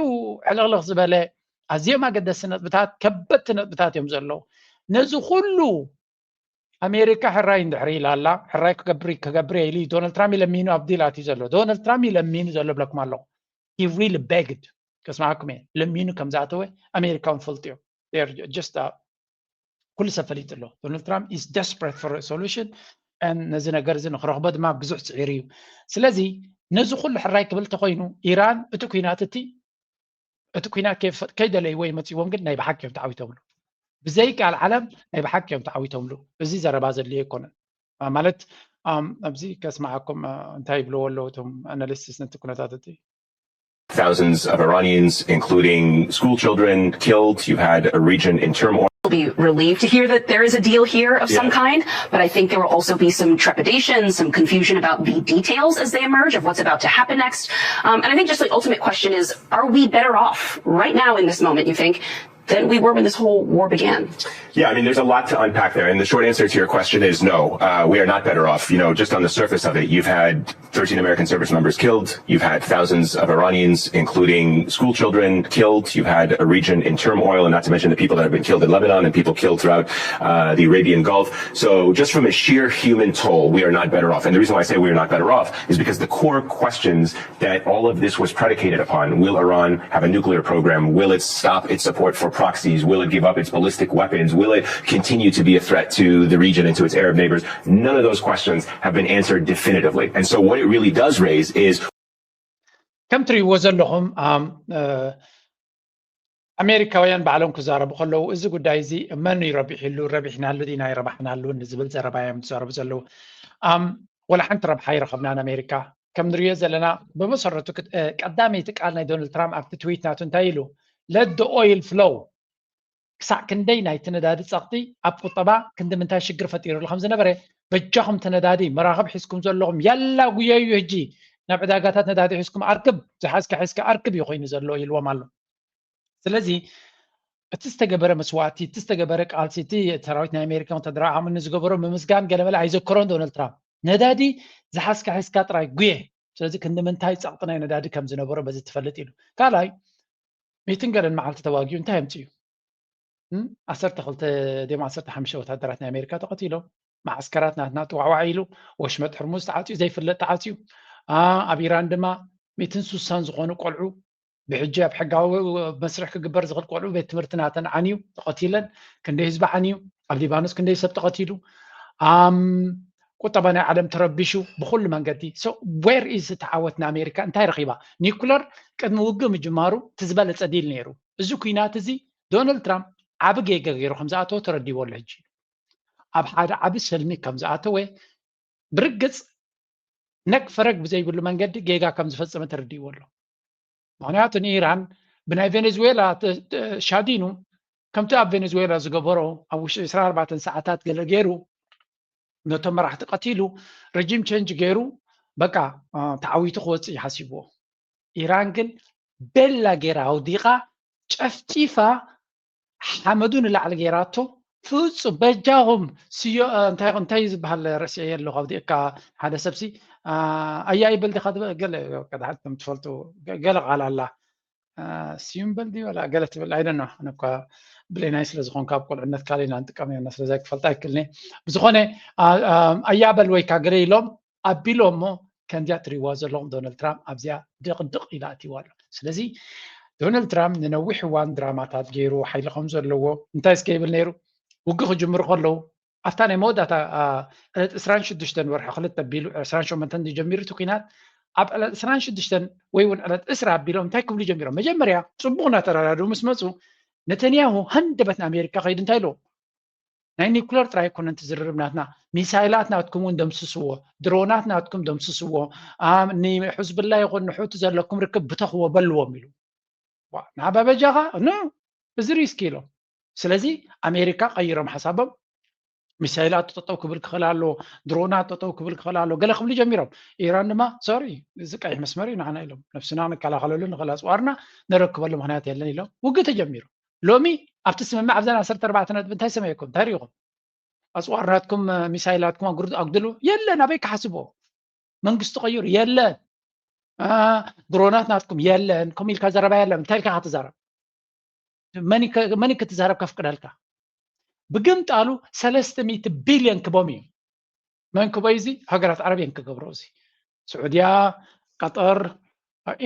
ዕልቕልቕ ዝበለ፣ ኣዝዮም ኣገደስቲ ነጥብታት፣ ከበድቲ ነጥብታት እዮም ዘለዉ። ነዚ ኩሉ ኣሜሪካ ሕራይ እንድሕር ኢላ ኣላ፣ ሕራይ ክገብር ክገብር ኢሉ ዶናልድ ትራምፕ ይለሚኑ ኣብ ዲል ኣትዩ ዘሎ። ዶናልድ ትራምፕ ይለሚኑ ዘሎ ብለኩም ኣለኹ። He really begged፣ ከስማዓኩም እየ፣ ለሚኑ ከም ዝኣተወ ኣሜሪካውን ፈልጡ እዮም። Just ኩሉ ሰብ ፈሊጡ ኣሎ። ዶናልድ ትራምፕ is desperate for a solution። ነዚ ነገር እዚ ንክረኽቦ ድማ ብዙሕ ፅዒሩ እዩ። ስለዚ ነዚ ኩሉ ሕራይ ክብል ተኮይኑ ኢራን እቲ ኩናት እቲ እቲ ኩናት ከይደለይዎ ይመፅዎም፣ ግን ናይ ብሓቂ እዮም ተዓዊቶምሉ። ብዘይ ቃል ዓለም ናይ ብሓቂ እዮም ተዓዊቶምሉ። እዚ ዘረባ ዘድልዮ ኣይኮነን። ማለት ኣብዚ ከስማዓኩም እንታይ ይብልዎ ኣለዉ እቶም ኣናሊስቲስ ነቲ ኩነታት እቲ። Thousands of Iranians, including school children, killed. You had a region in turmoil. Be relieved to hear that there is a deal here of yeah. some kind, but I think there will also be some trepidation, some confusion about the details as they emerge of what's about to happen next. Um, and I think just the ultimate question is, are we better off right now in this moment, you think, than we were when this whole war began? Yeah, I mean, there's a lot to unpack there. And the short answer to your question is no, uh, we are not better off. You know, just on the surface of it, you've had thirteen American service members killed. You've had thousands of Iranians, including school children, killed. You've had a region in turmoil, and not to mention the people that have been killed in Lebanon and people killed throughout uh, the Arabian Gulf. So just from a sheer human toll, we are not better off. And the reason why I say we are not better off is because the core questions that all of this was predicated upon, will Iran have a nuclear program? Will it stop its support for proxies? Will it give up its ballistic weapons? Will it continue to be a threat to the region and to its Arab neighbors? None of those questions have been answered definitively. And so what it really does raise is ከም ትሪእዎ ዘለኹም ኣሜሪካውያን ባዕሎም ክዛረቡ ከለዉ እዚ ጉዳይ እዚ መን እዩ ረቢሕሉ፣ ረቢሕናሉ ዲና ኣይረባሕናሉን ዝብል ዘረባ እዮም ዝዛረቡ ዘለዉ። ወላ ሓንቲ ረብሓ ኣይረኸብናን ኣሜሪካ። ከም ንሪኦ ዘለና ብመሰረቱ ቀዳመይቲ ቃል ናይ ዶናልድ ትራምፕ ኣብቲ ትዊት ናቱ እንታይ ኢሉ? Let the oil flow። ክሳዕ ክንደይ ናይቲ ነዳዲ ጸቕጢ ኣብ ቁጠባ ክንዲ ምንታይ ሽግር ፈጢሩሉ ከም ዝነበረ፣ በጃኹም እቲ ነዳዲ መራኽብ ሒዝኩም ዘለኹም ያላ ጉየዩ ሕጂ ናብ ዕዳጋታት ነዳዲ ሒዝኩም ኣርክብ፣ ዝሓዝካ ሒዝካ ኣርክብ እዩ ኮይኑ ዘሎ ኢልዎም ኣሎ። ስለዚ እቲ ዝተገበረ መስዋእቲ፣ እቲ ዝተገበረ ቃልሲ፣ እቲ ሰራዊት ናይ ኣሜሪካ ወታደራዊ ዓቕሚ ንዝገበሮ ምምስጋን ገለመለ ኣይዘከሮን ዶናልድ ትራምፕ። ነዳዲ ዝሓዝካ ሒዝካ ጥራይ ጉየ። ስለዚ ክንዲ ምንታይ ጸቕጢ ናይ ነዳዲ ከም ዝነበሮ በዚ ትፈልጥ ኢሉ። ካልኣይ ሚእትን ገለን መዓልቲ ተዋጊኡ እንታይ ኣምፅኡ? ዓሰርተ ክልተ ድዮም ዓሰርተ ሓሙሽተ ወታደራት ናይ ኣሜሪካ ተቐቲሎም፣ መዓስከራት ናትና ጥዋዕዋዕ ኢሉ፣ ወሽመጥ ሕርሙዝ ተዓፅዩ፣ ዘይፍለጥ ተዓፅዩ። ኣብ ኢራን ድማ ሚእትን ሱሳን ዝኾኑ ቆልዑ ብሕጂ ኣብ ሕጋዊ መስርሕ ክግበር ዝኽእል ቆልዑ ቤት ትምህርቲ ናተን ዓንዩ ተቐቲለን፣ ክንደይ ህዝቢ ዓንዩ፣ ኣብ ሊባኖስ ክንደይ ሰብ ተቐቲሉ፣ ቁጠባ ናይ ዓለም ተረቢሹ ብኩሉ መንገዲ። So where is እቲ ዓወት ንኣሜሪካ? እንታይ ረኺባ? ኒኩለር ቅድሚ ውግእ ምጅማሩ እቲ ዝበለፀ ዲል ነይሩ። እዚ ኩናት እዚ ዶናልድ ትራምፕ ዓቢ ጌጋ ገይሩ ከም ዝኣተወ ተረዲዎ ኣሎ። ሕጂ ኣብ ሓደ ዓቢ ሰልሚ ከም ዝኣተወ ብርግፅ ነግ ፈረግ ብዘይብሉ መንገዲ ጌጋ ከም ዝፈፀመ ተረዲዎ ኣሎ። ምክንያቱ ንኢራን ብናይ ቬኔዙዌላ ተ- ተ- ሻዲኑ ከምቲ ኣብ ቬኔዙዌላ ዝገበሮ ኣብ ውሽጢ ዕስራን ኣርባዕተን ሰዓታት ገለ ገይሩ ነቶም መራሕቲ ቀቲሉ ረጂም ቸንጅ ገይሩ በቃ አ፣ ተዓዊቱ ክወፅእ እዩ ሓሲብዎ። ኢራን ግን ቤላ ገይራ ኣውዲቓ ጨፍጪፋ ሓመዱ ንላዕሊ ገይራቶ። ፍጹም በጃኹም ስዮ አ፣ እንታይ እንታይ እዩ ዝበሃል ረስዐ ኣለኹ ኣውዲቕካ ሓደ ሰብሲ አ፣ ኣያ ይበል ዲኻ ትበ- ገለ ቀዳሕት ከም ትፈልጡ ገ- ገለ ቃል ኣላ ስዩም በል ድዩ ወላ ገለ ትብል ኣይደና ኣነ እኳ ብሌናይ ስለ ዝኾንካ ኣብ ቆልዕነት ካልእ ኢና ንጥቀም ኢና ስለዚ ክፈልጣ ይክልኒ ብዝኾነ ኣያ በል ወይካ ገለ ኢሎም ኣቢሎ እሞ ከምዚኣ ትሪዋ ዘለኹም ዶናልድ ትራምፕ ኣብዚኣ ድቕድቕ ኢላ ኣትይዋ ኣሎ ስለዚ ዶናልድ ትራምፕ ንነዊሕ እዋን ድራማታት ገይሩ ሓይሊ ከም ዘለዎ እንታይ እስከ ይብል ነይሩ ውግ ክጅምሩ ከለዉ ኣብታ ናይ መወዳእታ ዕለት ዕስራን ሽዱሽተን ወርሒ ክልተ ኣቢሉ ዕስራን ሸሞንተን ዝጀሚሩ እቲ ኩናት ኣብ ዕለት ዕስራን ሽዱሽተን ወይ እውን ዕለት ዕስራ ኣቢሎም እንታይ ክብሉ ጀሚሮም መጀመርያ ፅቡቅ እናተረዳድኡ ምስ መፁ ነተንያሁ ሃንደበት ንኣሜሪካ ከይዱ እንታይ ኢልዎ ናይ ኒኩለር ጥራይ ኣይኮነን ትዝርርብ ናትና ሚሳይላት ናትኩም እውን ደምስስዎ ድሮናት ናትኩም ደምስስዎ ንሕዝብላ ይኹን ንሑቲ ዘለኩም ርክብ ብተኽዎ በልዎም ኢሉ ንዓባ በጃኻ ኖ እዚ ሪስክ ኢሎም ስለዚ ኣሜሪካ ቀይሮም ሓሳቦም ሚሳይላት ጠጠው ክብል ክኽእል ኣሎ ድሮናት ጠጠው ክብል ክኽእል ኣሎ ገለ ክብሉ ጀሚሮም ኢራን ድማ ሶሪ እዚ ቀይሕ መስመር እዩ ንዓና ኢሎም ነብስና ንከላኸለሉ ንኽእል ኣፅዋርና ነረክበሉ ምክንያት የለን ኢሎም ውግእ ተጀሚሩ ሎሚ ኣብቲ ስምምዕ ኣብዘን ዓሰርተ ኣርባዕተ ነጥቢ እንታይ ሰመየኩም እንታይ ሪኢኹም ኣፅዋር ናትኩም ሚሳይላትኩም ኣጉድሉ የለን ኣበይ ክሓስቦ መንግስቲ ቀይሩ የለን ድሮናት ናትኩም የለን ከም ኢልካ ዘረባ የለን እንታይ ኢልካ ክትዛረብ መን ክትዛረብ ከፍቅደልካ ብግምጣሉ ሰለስተ ሚእቲ ቢልዮን ክቦም እዩ መን ክቦ እዚ ሃገራት ዓረብ እየን ክገብሮ እዚ ስዑድያ ቀጠር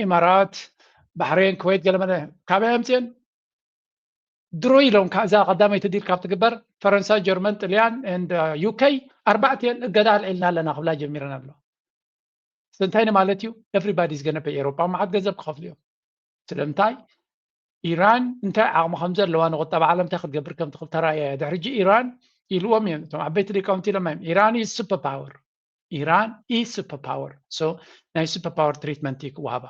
ኢማራት ባሕሬን ክወይት ገለመለ ካበይ ኣምፅኤን ድሮ ኢሎም እዛ ቀዳመይቲ ዲል ካብ ትግበር ፈረንሳ ጀርመን ጥልያን ዩከይ ኣርባዕቲኤን እገዳ ኣልዒልና ኣለና ክብላ ጀሚረን ኣለዋ እንታይ ማለት እዩ everybody is gonna pay ኤሮጳ መዓት ገንዘብ ክኸፍሉ እዮም ስለምንታይ ኢራን እንታይ ዓቕሚ ከም ዘለዋ ንቁጠባ ዓለም እንታይ ክትገብር ከም ትኽእል ተራእያ እያ ድሕሪ ሕጂ ኢራን ኢልዎም እዮም እቶም ዓበይቲ ሊቃውንቲ ኢሎም እዮም ኢራን is super power ኢራን is super power so ናይ super power treatment እዩ ክወሃባ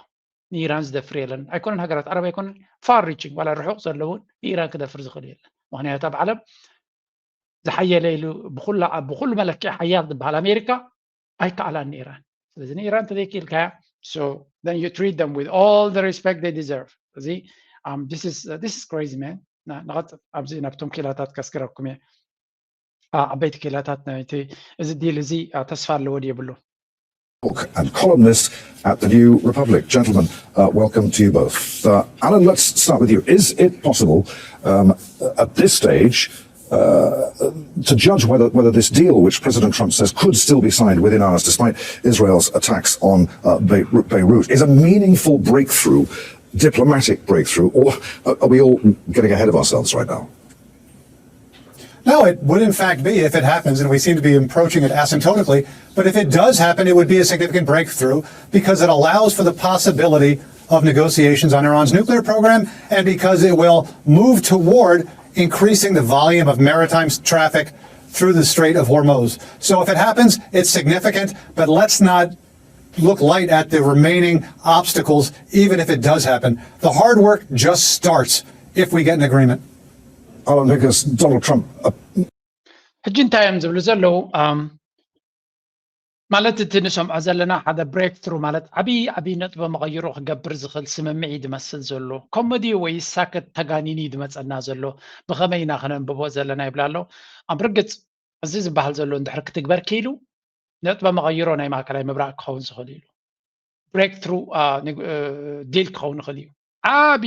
ንኢራን ዝደፍር የለን ኣይኮነን ሃገራት ዓረብ ኣይኮነን far reaching ዋላ ርሑቕ ዘለውን ንኢራን ክደፍር ዝኽእል የለን ምክንያቱ ኣብ ዓለም ዝሓየለ ኢሉ ብኩሉ መለክዒ ሓያል ዝበሃል ኣሜሪካ ኣይከኣላን ንኢራን ስለዚ ንኢራን ተዘይክኢልካያ so then you treat them with all the respect they deserve እዚ this is crazy man ንቐፅል ኣብዚ ናብቶም ኪላታት ከስክረኩም እየ ዓበይቲ ኪላታት ናይቲ እዚ ዲል እዚ ተስፋ ኣለዎ የብሉ book and columnist at the New Republic. Gentlemen, uh, welcome to you both. Uh, Alan, let's start with you. Is it possible um, at this stage uh, to judge whether, whether this deal, which President Trump says could still be signed within hours despite Israel's attacks on uh, Beirut, is a meaningful breakthrough, diplomatic breakthrough, or are we all getting ahead of ourselves right now? No, it would in fact be if it happens, and we seem to be approaching it asymptotically. But if it does happen, it would be a significant breakthrough because it allows for the possibility of negotiations on Iran's nuclear program and because it will move toward increasing the volume of maritime traffic through the Strait of Hormuz. So if it happens, it's significant, but let's not look light at the remaining obstacles, even if it does happen. The hard work just starts if we get an agreement. Alan Pinkos, Donald Trump. ሕጂ እንታይ እዮም ዝብሉ ዘለዉ ማለት እቲ ንሰምዖ ዘለና ሓደ breakthrough ማለት ዓብዪ ዓብዪ ነጥበ መቐይሮ ክገብር ዝኽእል ስምምዕ እዩ ዝመስል ዘሎ ኮመዲ ወይ ሳከት ተጋኒኒ እዩ ዝመፀና ዘሎ ብኸመይ ኢና ክነንብቦ ዘለና ይብላ ኣሎ ኣብ ርግፅ እዚ ዝበሃል ዘሎ እንድሕር ክትግበር ክኢሉ ነጥበ መቐይሮ ናይ ማእከላይ ምብራቕ ክኸውን ዝኽእል ኢሉ breakthrough deal ክኸውን ይኽእል እዩ ዓቢ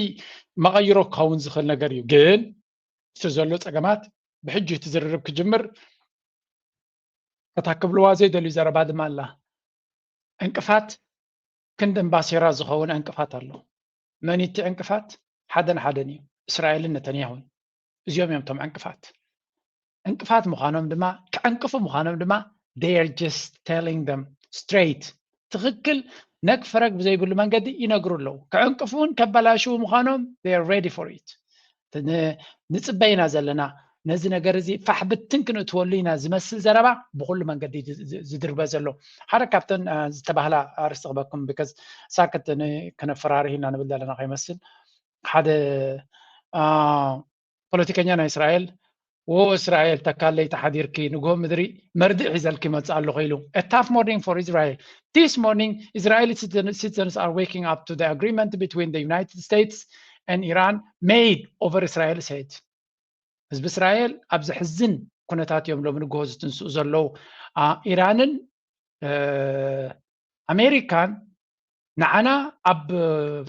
መቐይሮ ክኸውን ዝኽእል ነገር እዩ ግን እቲ ዘሎ ጸገማት ብሕጂ እቲ ዝርርብ ክጅምር እታ ክብልዋ ዘይደልዩ ዘረባ ድማ ኣላ ዕንቅፋት ክንዲ እምባሴራ ዝኸውን ዕንቅፋት ኣሎ መን እቲ ዕንቅፋት ሓደን ሓደን እዩ እስራኤልን ነተንያሁን እዚኦም እዮም እቶም ዕንቅፋት ዕንቅፋት ምዃኖም ድማ ክዕንቅፉ ምዃኖም ድማ they are just telling them straight ትኽክል ነግ ፈረግ ብዘይብሉ መንገዲ ይነግሩ ኣለዉ። ክዕንቅፉን ከበላሽው ምዃኖም they are ready for it። ንፅበይ ኢና ዘለና ነዚ ነገር እዚ ፋሕ ብትን ክንእትወሉ ኢና ዝመስል ዘረባ ብኩሉ መንገዲ ዝድርበ ዘሎ። ሓደ ካብተን ዝተባህላ ኣርስቲ ክበኩም because ሳክት ከነፈራርህ ኢና ንብል ዘለና ከይመስል ሓደ ፖለቲከኛ ናይ እስራኤል ወ እስራኤል ተካለይ ተሓዲርኪ ንግሆ ምድሪ መርድእ ሒዘልኪ መጽእ ኣለኹ ኢሉ። A tough morning for Israel. This morning Israeli citizens are waking up to the agreement between the United States and Iran made over Israel said. ህዝቢ እስራኤል ኣብ ዘሕዝን ኩነታት እዮም ሎም ንግሆ ዝትንስኡ ዘለዉ። ኢራንን ኣሜሪካን ንዓና ኣብ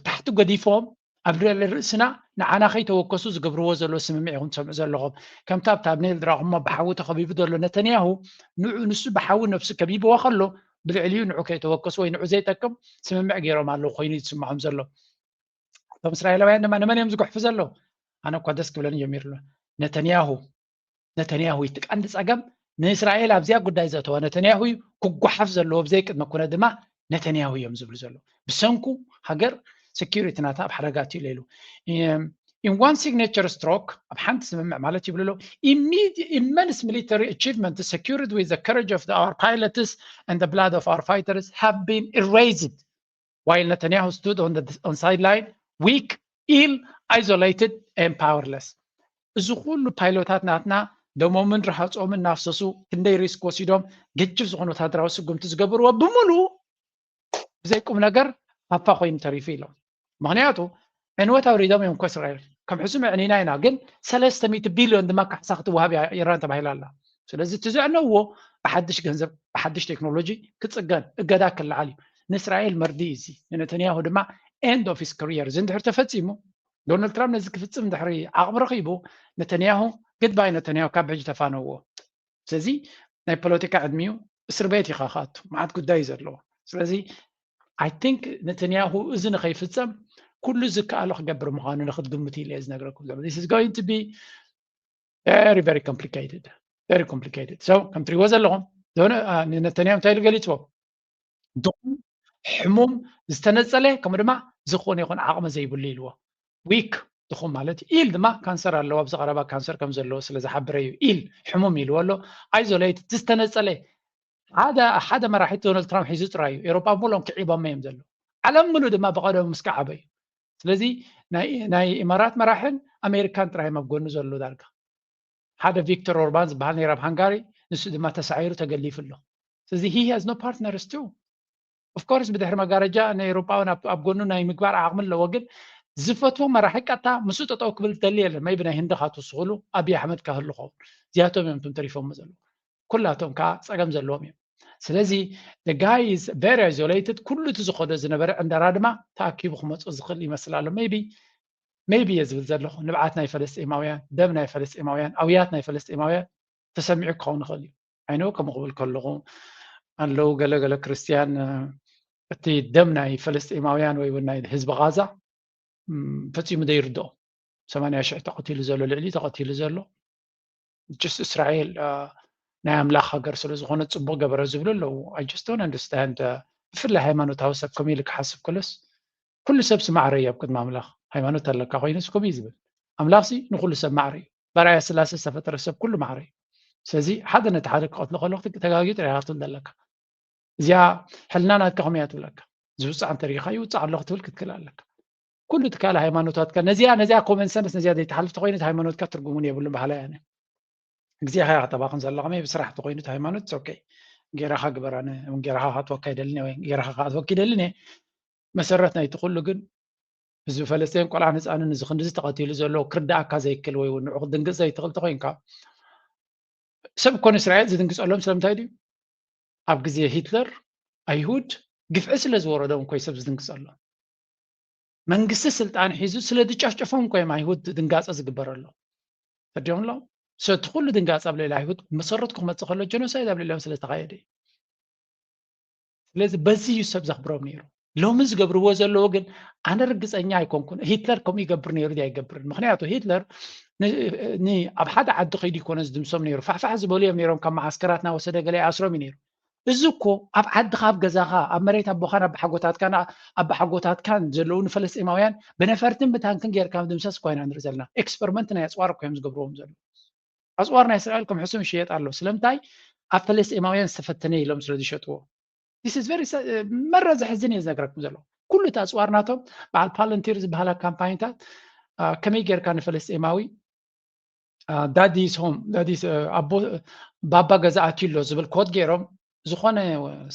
ታሕቲ ገዲፎም ኣብ ልዕሊ ርእስና ንዓና ከይተወከሱ ዝገብርዎ ዘሎ ስምምዕ ኢኹም ትሰምዑ ዘለኹም። ከምቲ ኣብቲ ኣብ ኔል ድራኹሞ ብሓዊ ተኸቢቡ ዘሎ ነተንያሁ ንዑ ንሱ ብሓዊ ነብሱ ከቢብዎ ከሎ ብልዕሊኡ ንዑ ከይተወከሱ ወይ ንዑ ዘይጠቅም ስምምዕ ገይሮም ኣለዉ ኮይኑ ዝስምዖም ዘሎ። እቶም እስራኤላውያን ድማ ንመን እዮም ዝጉሕፉ ዘለዉ? ኣነ እኳ ደስ ክብለኒ ጀሚሩ ኣሎ። ነተንያሁ ነተንያሁ እዩ። እቲ ቀንዲ ጸገም ንእስራኤል ኣብዚኣ ጉዳይ ዘእተወ ነተንያሁ እዩ። ክጓሓፍ ዘለዎ ብዘይ ቅድመ ኩነት ድማ ነተንያሁ እዮም ዝብሉ ዘለዉ። ብሰንኩ ሃገር security ናታ ኣብ ሓደጋ ኣትዩ ኢሉ። In one signature stroke ኣብ ሓንቲ ስምምዕ ማለት ይብሉ ኣለዉ immense military achievement secured with the courage of our pilots and the blood of our fighters have been erased while Netanyahu stood on the on sideline weak, ill, isolated and powerless. እዚ ኩሉ ፓይሎታት ናትና ደሞምን ረሃፆምን እናፍሰሱ ክንደይ ሪስክ ወሲዶም ገጅፍ ዝኾነ ወታደራዊ ስጉምቲ ዝገበርዎ ብምሉ ብዘይ ቁም ነገር ሃፋ ኮይኑ ተሪፉ ኢሎም። ምክንያቱ ዕንወት ኣውሪዶም እዮም እኮ እስራኤል። ከም ሕሱም ዕኒና ኢና፣ ግን ሰለስተ ሚእቲ ቢልዮን ድማ ካሕሳ ክትወሃብ እያ ኢራን ተባሂላ ኣላ። ስለዚ እቲ ዘዕነውዎ ብሓድሽ ገንዘብ ብሓድሽ ቴክኖሎጂ ክፅገን እገዳ ክለዓል እዩ። ንእስራኤል መርድእ እዩ እዚ። ንነተንያሁ ድማ end of his career እዚ እንድሕር ተፈፂሙ ዶናልድ ትራምፕ ነዚ ክፍፅም እንድሕሪ ዓቕሚ ረኺቡ ነተንያሁ ግድባይ ነተንያሁ ካብ ሕጂ ተፋነውዎ። ስለዚ ናይ ፖለቲካ ዕድሚኡ እስር ቤት ኢኻ ክኣቱ መዓት ጉዳይ እዩ ዘለዎ። ስለዚ I think ነተንያሁ እዚ ንኸይፍፀም ኩሉ ዝከኣሎ ክገብር ምዃኑ ንክትግምት ኢለ እየ ዝነግረኩም ዘሎ። This is going to be very very complicated very complicated so ከም ትሪእዎ ዘለኹም ንነተንያሁ እንታይ ኢሉ ገሊፅዎ? ድኹም ሕሙም ዝተነፀለ ከምኡ ድማ ዝኾነ ይኹን ዓቕሚ ዘይብሉ ኢልዎ። ዊክ ድኹም ማለት እዩ። ኢል ድማ ካንሰር ኣለዎ ኣብዚ ቀረባ ካንሰር ከም ዘለዎ ስለ ዝሓበረ እዩ። ኢል ሕሙም ኢልዎ ኣሎ። ኣይዞሌት ዝተነፀለ ሓደ ሓደ መራሒ ዶናልድ ትራምፕ ሒዙ ጥራይ እዩ። ኤሮጳ ሙሉኦም ክዒቦም እዮም ዘለዉ። ዓለም ሙሉ ድማ ብቐደሙ ምስ ከዓበ እዩ። ስለዚ ናይ ኢማራት መራሕን ኣሜሪካን ጥራይ እዮም ኣብ ጎኑ ዘለዉ ዳርጋ። ሓደ ቪክቶር ኦርባን ዝበሃል ነይሩ ኣብ ሃንጋሪ፣ ንሱ ድማ ተሳዒሩ ተገሊፉ ኣሎ። ስለዚ he has no partners too. Of course ብድሕሪ መጋረጃ ንኤውሮጳውን ኣብ ጎኑ ናይ ምግባር ዓቕሚ ኣለዎ፣ ግን ዝፈትዎ መራሒ ቀጥታ ምስኡ ጠጠው ክብል ዝደሊ የለን። maybe ናይ ህንዲ ካትውስኽሉ ኣብይ ኣሕመድ ካህሉ ኸውን እዚኣቶም እዮም እቶም ተሪፎሞ ዘለዉ። ኩላቶም ከዓ ፀገም ዘለዎም እዮም። ስለዚ the guy is very isolated። ኩሉ እቲ ዝኸዶ ዝነበረ ዕንደራ ድማ ተኣኪቡ ክመፁ ዝኽእል ይመስል ኣሎ። maybe maybe እየ ዝብል ዘለኹ። ንብዓት ናይ ፈለስጢማውያን፣ ደም ናይ ፈለስጢማውያን፣ ኣውያት ናይ ፈለስጢማውያን ተሰሚዑ ክኸውን ይኽእል እዩ። I know ከምኡ ክብል ከለኹ ኣለዉ ገለ ገለ ክርስትያን እቲ ደም ናይ ፈለስጢማውያን ወይ እውን ናይ ህዝቢ ቃዛ ፈፂሙ ዘይርድኦ ሰማንያ ሽሕ ተቐቲሉ ዘሎ ልዕሊ ተቐቲሉ ዘሎ just እስራኤል ናይ ኣምላኽ ሃገር ስለ ዝኾነ ፅቡቕ ገበረ ዝብሉ ኣለዉ። I just don't understand። ብፍላይ ሃይማኖታዊ ሰብ ከምኡ ኢሉ ክሓስብ ከሎስ ኩሉ ሰብ ስማዕረ እዩ ኣብ ቅድሚ ኣምላኽ። ሃይማኖት ኣለካ ኮይኑስ ከምኡ እዩ ዝብል። ኣምላኽሲ ንኩሉ ሰብ ማዕረ እዩ። በራያ ስላሴ ዝተፈጠረ ሰብ ኩሉ ማዕረ እዩ። ስለዚ ሓደ ነቲ ሓደ ክቐትሎ ከሎ ተጋጊ ጥራይ ክትብል ዘለካ። እዚኣ ሕልና ናትካ ከመይ እያ ትብለካ? ዝውፃዕ እንተሪኢኻ ይውፃዕ ኣሎ ክትብል ክትክእል ኣለካ። ኩሉ ትካል ሃይማኖታትካ ነዚኣ ነዚኣ ኮመን ሰንስ ነዚኣ ዘይትሓልፍ ተኮይነት ሃይማኖትካ ትርጉሙን የብሉን ባህላ እያ። እግዚኣብሔር ኣተባኽን ዘለኻ መይ ብስራሕ ተኮይኑ ሃይማኖት ኦኬ ገይራኻ ግበራነ ጌራኻ ካትወካ ይደልን ወይ ጌራኻ ካትወክ ይደልን መሰረት ናይቲ ኩሉ ግን ህዝቢ ፈለስጤን ቆልዓ ህፃንን እዚ ክንዲዚ ተቐቲሉ ዘሎ ክርዳእካ ዘይክል ወይ እውን ንዑ ክትድንግፅ ዘይትኽእል ተኮይንካ ሰብ ኮነ እስራኤል ዝድንግፀሎም ስለምንታይ ድዩ? ኣብ ግዜ ሂትለር ኣይሁድ ግፍዒ ስለ ዝወረዶም እኮ እዩ ሰብ ዝድንግፀሎም። መንግስቲ ስልጣን ሒዙ ስለ ዝጨፍጨፎም እኮ እዮም ኣይሁድ ድንጋፀ ዝግበረሎም። ተዲኦም ኣለዉ ሰቲ ኩሉ ድንጋፀ ኣብ ልዕሊ ኣይሁድ መሰረቱ ክመፅእ ከሎ ጀኖሳይድ ኣብ ልዕሊኦም ስለ ዝተኻየደ እዩ። ስለዚ በዚ እዩ ሰብ ዘኽብሮም ነይሩ። ሎሚ ዝገብርዎ ዘለዉ ግን ኣነ ርግፀኛ ኣይኮንኩን ሂትለር ከምኡ ይገብር ነይሩ ድዩ ኣይገብርን። ምክንያቱ ሂትለር ኣብ ሓደ ዓዲ ከይዱ ይኮነ ዝድምሶም ነይሩ። ፋሕፋሕ ዝበሉ እዮም ነይሮም፣ ካብ መዓስከራት እናወሰደ ገለ ይኣስሮም እዩ ነይሩ። እዚ እኮ ኣብ ዓድኻ፣ ኣብ ገዛኻ፣ ኣብ መሬት ኣቦኻን ኣባሓጎታትካን ኣባሓጎታትካን ዘለዉ ንፈለስጢማውያን ብነፈርትን ብታንክን ጌርካ ምድምሰስ እኳ ኢና ንርኢ ዘለና። ኤክስፐሪመንት ናይ ኣፅዋር እኮ እዮም ዝገብርዎም ዘለዉ። ኣፅዋር ናይ እስራኤል ከም ሕሱም ይሽየጥ ኣሎ። ስለምንታይ? ኣብ ፈለስጢማውያን ዝተፈተነ ኢሎም ስለ ዝሸጥዎ። This is very sad። መረ ዘሕዝን እየ ዝነግረኩም ዘሎ። ኩሉ እቲ ኣፅዋር ናቶም በዓል ፓለንቲር ዝበሃላ ካምፓኒታት ከመይ ጌርካ ንፈለስጢማዊ ዳዲስ ሆም ዳዲስ ኣቦ ባባ ገዛ ኣትዩ ኣሎ ዝብል ኮድ ገይሮም ዝኾነ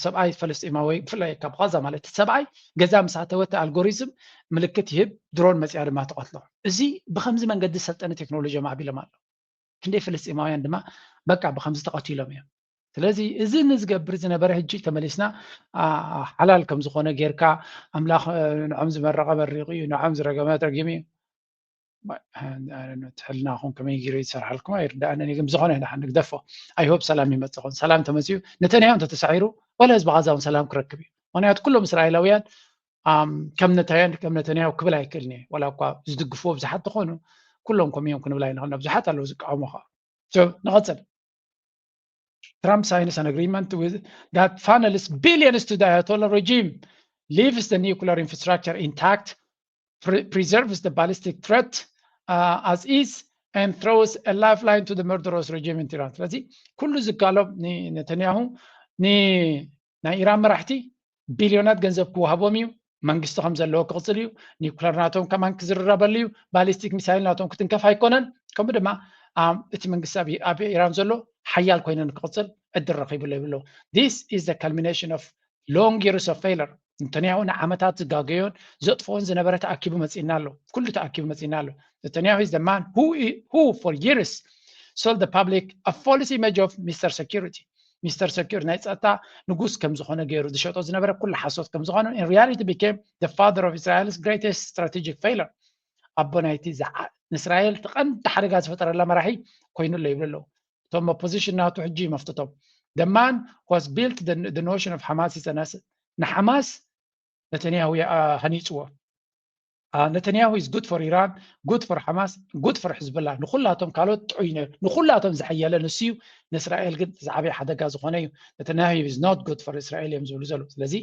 ሰብኣይ ፈለስጢማዊ ብፍላይ ካብ ቃዛ ማለት እቲ ሰብኣይ ገዛ ምስ ኣተወ እቲ ኣልጎሪዝም ምልክት ይህብ፣ ድሮን መፅያ ድማ ትቐትሎ። እዚ ብከምዚ መንገዲ ዝሰልጠነ ቴክኖሎጂ ማዕቢሎም ኣሎ። ክንደይ ፍልስጤማውያን ድማ በቃ ብከምዚ ተቐቲሎም እዮም። ስለዚ እዚ ንዝገብር ዝነበረ ሕጂ ተመሊስና ሓላል ከም ዝኾነ ጌርካ ኣምላኽ ንዖም ዝመረቐ መሪቑ እዩ፣ ንዖም ዝረገመ ረጊሙ እዩ። ሕልናኹም ከመይ ገይሩ ይሰርሓልኩም ኣይርዳእንን እዩ፣ ግን ብዝኾነ ንግደፎ። ኣይሆብ ሰላም ይመፅኹም። ሰላም ተመፅኡ ነተንያሁ እንተተሳዒሩ ዋላ ህዝቢ ቃዛ እውን ሰላም ክረክብ እዩ። ምክንያቱ ኩሎም እስራኤላውያን ከም ነታያን ከም ነተንያሁ ክብል ኣይክእልን እየ። ዋላ እኳ ዝድግፍዎ ብዙሓት ተኾኑ ኩሎም ከምኡ እዮም ክንብል ኣይንኽእልን። ብዙሓት ኣለዉ ዝቃወሙ ከዓ። ንቐፅል። Trump signs an agreement with that funnels billions to the Ayatollah regime, leaves the nuclear infrastructure intact, pre- preserves the ballistic threat uh, as is, and throws a lifeline to the murderous regime in Tehran. ስለዚ ኩሉ ዝካሎም ነተንያሁ ናይ ኢራን መራሕቲ ቢልዮናት ገንዘብ ክወሃቦም እዩ። መንግስቲ ከም ዘለዎ ክቕፅል እዩ። ኒውክለር ናቶም ከማን ክዝርረበሉ እዩ። ባሊስቲክ ሚሳይል ናቶም ክትንከፍ ኣይኮነን። ከምኡ ድማ እቲ መንግስቲ ኣብ ኢራን ዘሎ ሓያል ኮይነን ክቕፅል ዕድል ረኺብሉ ይብሎ። This is the culmination of long years of failure። ነተንያሁ ንዓመታት ዝጋገዮን ዘጥፍኦን ዝነበረ ተኣኪቡ መፂና ኣሎ። ኩሉ ተኣኪቡ መፂና ኣሎ። ነተንያሁ is the man who for years sold the public a false image of Mister Security. Mister Security ናይ ፀጥታ ንጉስ ከም ዝኾነ ገይሩ ዝሸጦ ዝነበረ ኩሉ ሓሶት ከም ዝኾነ in reality became the father of Israel's greatest strategic failure። ኣቦ ናይቲ ንእስራኤል እቲ ቀንዲ ሓደጋ ዝፈጠረላ መራሒ ኮይኑ ኣሎ ይብሉ ኣለዉ። እቶም ኦፖዚሽን ናቱ ሕጂ መፍትቶም the man who has built the notion of Hamas is ንሓማስ ነተንያሁ ሃኒፅዎ። ነተንያሁ is good for Iran, good for Hamas, good for ሕዝብላ። ንኩላቶም ካልኦት ጥዑይ ነይሩ፣ ንኩላቶም ዝሐየለ ንሱ እዩ። ንእስራኤል ግን ዝዓበየ ሓደጋ ዝኾነ እዩ። ነተንያሁ is not good for Israel እዮም ዝብሉ ዘለዉ። ስለዚ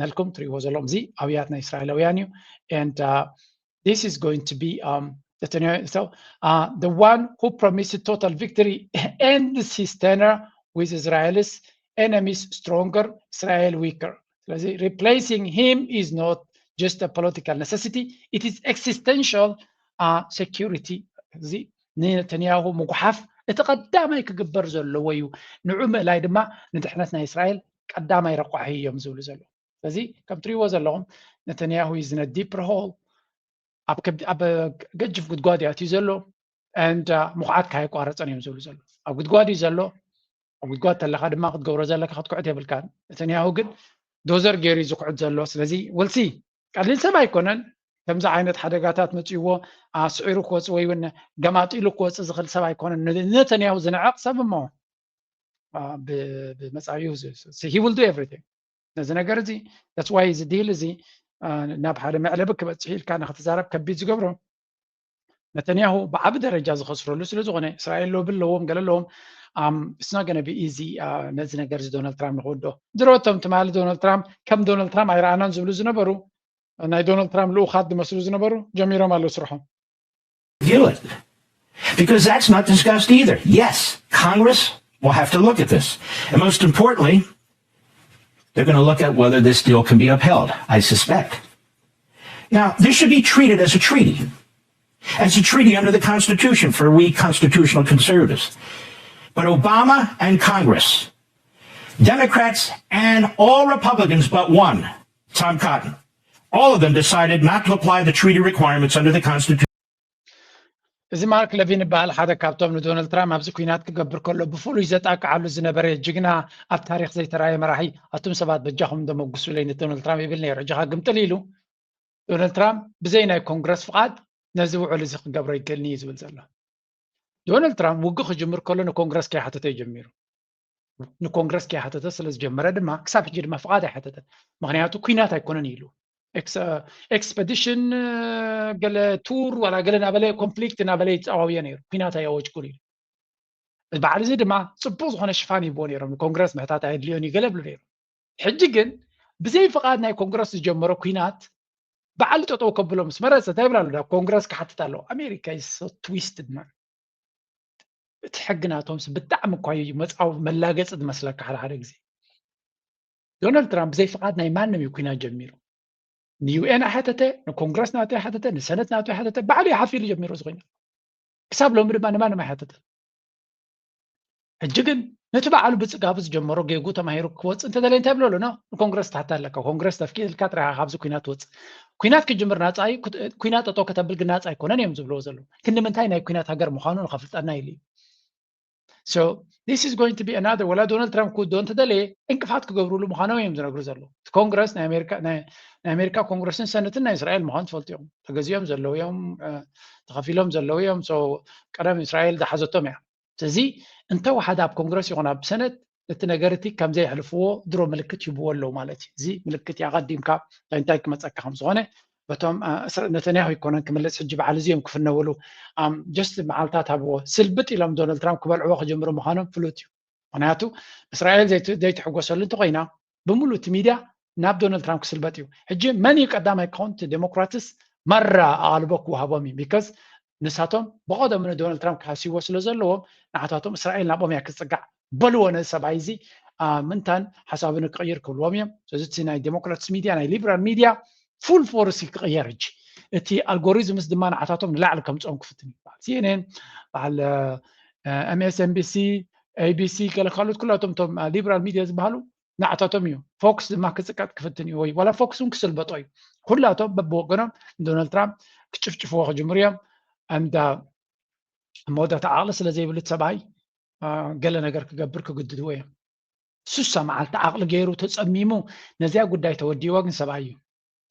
ናልኩም ትሪእዎ ዘለኹም እዚ ኣብያት ናይ እስራኤላውያን እዩ። And uh, this is going to be um, Netanyahu. So uh, the one who promised total victory ends his tenure with Israel's enemies stronger, Israel weaker. ስለዚ replacing him is not just a political necessity, it is existential uh, security. እዚ ንነተንያሁ ምጉሓፍ እቲ ቀዳማይ ክግበር ዘለዎ እዩ። ንዑ ምእላይ ድማ ንድሕነት ናይ እስራኤል ቀዳማይ ረቋሒ እዮም ዝብሉ ዘለዉ። ስለዚ ከም ትሪእዎ ዘለኹም ነተንያሁ is in a deeper hole፣ ኣብ ገጅፍ ጉድጓድ እዩ ኣትዩ ዘሎ። And ምኹዓት ካየቋረፀን እዮም ዝብሉ ዘሎ። ኣብ ጉድጓድ እዩ ዘሎ። ኣብ ጉድጓድ ተለካ ድማ ክትገብሮ ዘለካ ክትኩዕት የብልካን። ነተንያሁ ግን ዶዘር ገይሩ እዩ ዝኩዕት ዘሎ። ስለዚ we'll see፣ ቀሊል ሰብ ኣይኮነን። ከምዚ ዓይነት ሓደጋታት መፅእዎ ስዒሩ ክወፅእ ወይ እውን ገማጢሉ ክወፅእ ዝኽእል ሰብ ኣይኮነን። ነተንያሁ ዝንዕቕ ሰብ እሞ ብመፃኢኡ he will do everything ነዚ ነገር እዚ። That's why እዚ ዲል እዚ ናብ ሓደ መዕለቢ ክበፅሕ ኢልካ ንክትዛረብ ከቢድ ዝገብሮ ነተንያሁ ብዓቢ ደረጃ ዝኸስረሉ ስለ ዝኾነ እስራኤል ሎቢ ኣለዎም ገለ ኣለዎም። It's not gonna be easy ነዚ ነገር እዚ ዶናልድ ትራምፕ ንክወድኦ። ድሮ እቶም ትማሊ ዶናልድ ትራምፕ ከም ዶናልድ ትራምፕ ኣይረኣናን ዝብሉ ዝነበሩ ናይ ዶናልድ ትራምፕ ልኡኻት ዝመስሉ ዝነበሩ ጀሚሮም ኣለዉ ስርሖም። View it because that's not discussed either. Yes, Congress will have to look at this. And most importantly, they're going to look at whether this deal can be upheld, I suspect. Now, this should be treated as a treaty, as a treaty under the Constitution for we constitutional conservatives. But Obama and Congress, Democrats and all Republicans but one, Tom Cotton, all of them decided not to apply the treaty requirements under the Constitution. እዚ ማርክ ለቪን ይበሃል። ሓደ ካብቶም ንዶናልድ ትራምፕ ኣብዚ ኲናት ክገብር ከሎ ብፍሉይ ዘጣቅዓሉ ዝነበረ ጅግና፣ ኣብ ታሪክ ዘይተራየ መራሒ። ኣቱም ሰባት በጃኹም እንዶ መጉሱለይ ንዶናልድ ትራምፕ ይብል ነይሩ። ሕጂ ኸ ግምጥል ኢሉ። ዶናልድ ትራምፕ ብዘይ ናይ ኮንግረስ ፍቓድ ነዚ ውዕል እዚ ክገብሮ ይደልኒ እዩ ዝብል ዘሎ። ዶናልድ ትራምፕ ውግእ ክጅምር ከሎ ንኮንግረስ ከይሓተተ እዩ ጀሚሩ። ንኮንግረስ ከይሓተተ ስለ ዝጀመረ ድማ ክሳብ ሕጂ ድማ ፍቓድ ኣይሓተተን። ምክንያቱ ኲናት ኣይኮነን ኢሉ። ኤክስፐዲሽን፣ ገለ ቱር ዋላ ገለ እናበለ ኮንፍሊክት እናበለ ይፃዋውዮ ነይሩ። ኩናት ኣየወጅኩን ኢሉ። በዓል እዚ ድማ ፅቡቅ ዝኾነ ሽፋን ይቦ ነይሮም። ንኮንግረስ ምሕታት ኣየድልዮን እዩ ገለ ብሉ ነይሩ። ሕጂ ግን ብዘይ ፍቓድ ናይ ኮንግረስ ዝጀመሮ ኩናት በዓል ጠጠው ከብሎ ምስ መረፀ እንታይ ይብላ ኣሎ? ኮንግረስ ክሓትት ኣለዎ። ኣሜሪካ ትዊስትድ ማን። እቲ ሕጊ ናቶምስ ብጣዕሚ እኳ እዩ መፃዊ መላገፂ ዝመስለካ ሓደ ሓደ ግዜ። ዶናልድ ትራምፕ ብዘይ ፍቓድ ናይ ማንም እዩ ኩናት ጀሚሩ። ንዩኤን ኣይሓተተ፣ ንኮንግረስ ናቶ ኣይሓተተ፣ ንሰነት ናቶ ኣይሓተተ፣ ባዕሉ እዩ ሓፊሉ ጀሚሩ እዚ ኩናት። ክሳብ ሎሚ ድማ ንማንም ኣይሓተተ። ሕጂ ግን ነቲ ባዕሉ ብፅጋቡ ዝጀመሮ ጌጉ ተማሂሩ ክወፅእ እንተደለየ እንታይ ብሎ ኣሎ? ንኮንግረስ ትሓታ ኣለካ። ኮንግረስ ተፍኪልካ ጥራይ ኢኻ ካብዚ ኩናት ትወፅእ። ኩናት ክጅምር ናፃ እዩ፣ ኩት- ኩናት ጠጠው ከተብል ግን ናፃ ኣይኮነን እዮም ዝብልዎ ዘለዉ። ክንዲ ምንታይ ናይ ኩናት ሃገር ምዃኑ ንኸፍልጠና ኢሉ እዩ። So this is going to be another፣ ወላ ዶናልድ ትራምፕ ክውድኦ እንተደለየ ዕንቅፋት ክገብሩሉ ምዃኖም እዮም ዝነግሩ ዘለዉ። እቲ ኮንግረስ ናይ ኣሜሪካ ናይ ናይ ኣሜሪካ ኮንግረስን ሰነትን ናይ እስራኤል ምዃኑ ትፈልጡ እዮም። ተገዚኦም ዘለዉ እዮም፣ እ፣ ተኸፊሎም ዘለዉ እዮም። So ቀደም እስራኤል ዝሓዘቶም እያ። ስለዚ እንተወሓደ ኣብ ኮንግረስ ይኹን ኣብ ሰነት ነቲ ነገር እቲ ከም ዘየሕልፍዎ ድሮ ምልክት ይህብዎ ኣለዉ ማለት እዩ። እዚ ምልክት እዩ። ኣቐዲምካ እንታይ እንታይ ክመፀካ ከም ዝኾነ በቶም፣ እ፣ እስራ- ነተንያሁ ኣይኮነን ክምልስ፣ ሕጂ በዓል እዚ እዮም ክፍነውሉ። ጀስት መዓልታት ሃብዎ። ስልብጥ ኢሎም ዶናልድ ትራምፕ ክበልዕዎ ክጀምሩ ምዃኖም ፍሉጥ እዩ። ምክንያቱ እስራኤል ዘይት- ዘይትሕጎሰሉ እንተኮይና ብምሉእ እቲ ሚድያ ናብ ዶናልድ ትራምፕ ክስልበጥ እዩ። ሕጂ መን እዩ ቀዳማይ ክኸውን? እቲ ዴሞክራትስ ማራ ኣቓልቦ ክወሃቦም እዩ። ቢካዝ ንሳቶም ብቐደሙ ንዶናልድ ትራምፕ ክሃስይዎ ስለ ዘለዎም ንዓታቶም እስራኤል ናብኦም እያ ክትፅጋዕ። በልዎ ነዚ ሰብኣይ እዚ፣ አ፣ ምንታን ሓሳቡ ንክቕይር ክብልዎም እዮም። ስለዚ እቲ ናይ ዴሞክራትስ ሚድያ፣ ናይ ሊበራል ሚድያ ፉል ፎርስ እዩ ክቕየር። ሕጂ እቲ ኣልጎሪዝምስ ድማ ንዓታቶም ንላዕሊ ከምፅኦም ክፍትን ይበሃል። ሲኤንኤን በዓል፣ አ፣ ኤምኤስኤንቢሲ፣ ኤቢሲ፣ ገለ ካልኦት ኩላቶም እቶም፣ አ፣ ሊበራል ሚድያ ዝበሃሉ ንዓታቶም እዩ። ፎክስ ድማ ክፅቀጥ ክፍትን እዩ፣ ወይ ዋላ ፎክስ እውን ክስልበጦ እዩ። ኩላቶም በብወገኖም ንዶናልድ ትራምፕ ክጭፍጭፍዎ ክጅምሩ እዮም። ኣንዳ መወዳእታ ዓቕሊ ስለ ዘይብሉ እቲ ሰብኣይ፣ አ፣ ገለ ነገር ክገብር ክግድድዎ እዮም። ሱሳ መዓልቲ ዓቕሊ ገይሩ ተፀሚሙ ነዚኣ ጉዳይ ተወዲእዋ፣ ግን ሰብኣይ እዩ።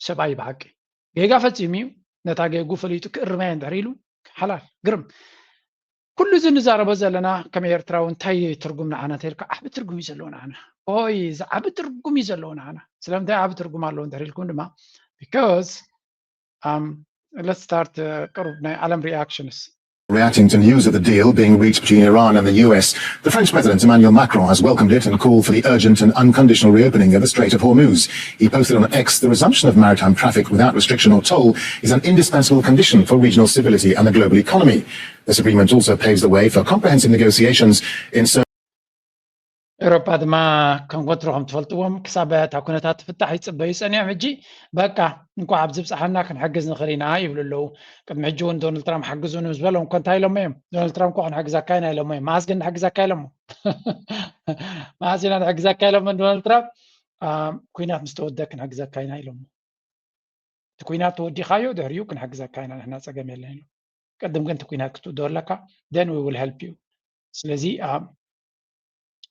ሰብኣይ ብሓቂ ጌጋ ፈፂሙ እዩ። ነታ ጌጉ ፈሊጡ ክእርማ እየ እንድሕር ኢሉ ሓላል ግርም። ኩሉ እዚ ንዛረቦ ዘለና ከም ኤርትራዊ እንታይ ትርጉም ንዓና እንተልካ፣ ዓቢ ትርጉም እዩ ዘለዎ ንዓና። ኦይ፣ እዚ ዓቢ ትርጉም እዩ ዘለዎ ንዓና። ስለምንታይ ዓቢ ትርጉም ኣለዎ እንድሕር ኢልኩም ድማ፣ because, um, let's start, uh, ቅሩብ ናይ ዓለም ሪኣክሽንስ። Reacting to news of the deal being reached between Iran and the U S, the French President Emmanuel Macron has welcomed it and called for the urgent and unconditional reopening of the Strait of Hormuz. He posted on X, "The resumption of maritime traffic without restriction or toll is an indispensable condition for regional stability and the global economy." This agreement also paves the way for comprehensive negotiations in ኤውሮጳ ድማ ከም ወትሩ ከም ትፈልጥዎም ክሳብ እታ ኩነታት ትፍታሕ ይፅበዩ ፀኒሖም። ሕጂ በቃ እንኳዕ ኣብዚ ብፅሓና ክንሕግዝ ንኽእል ኢና ይብሉ ኣለዉ። ቅድሚ ሕጂ እውን ዶናልድ ትራምፕ ሓግዙኒ ምስ በሎም እኮ እንታይ ኢሎሞ እዮም? ዶናልድ ትራምፕ እኮ ክንሕግዘካ ኢና ኢሎሞ እዮም። መዓስ ግን ንሕግዘካ ኢሎሞ? መዓስ ኢና ንሕግዘካ ኢሎሞ ዶናልድ ትራምፕ? አ፣ ኩናት ምስ ተወደ ክንሕግዘካ ኢና ኢሎሞ። እቲ ኩናት ተወዲኻዮ ድሕሪኡ ክንሕግዘካ ኢና ንሕና ፀገም የለን ኢሎም። ቅድም ግን እቲ ኩናት ክትውድኦ ኣለካ፣ then we will help you። ስለዚ አ፣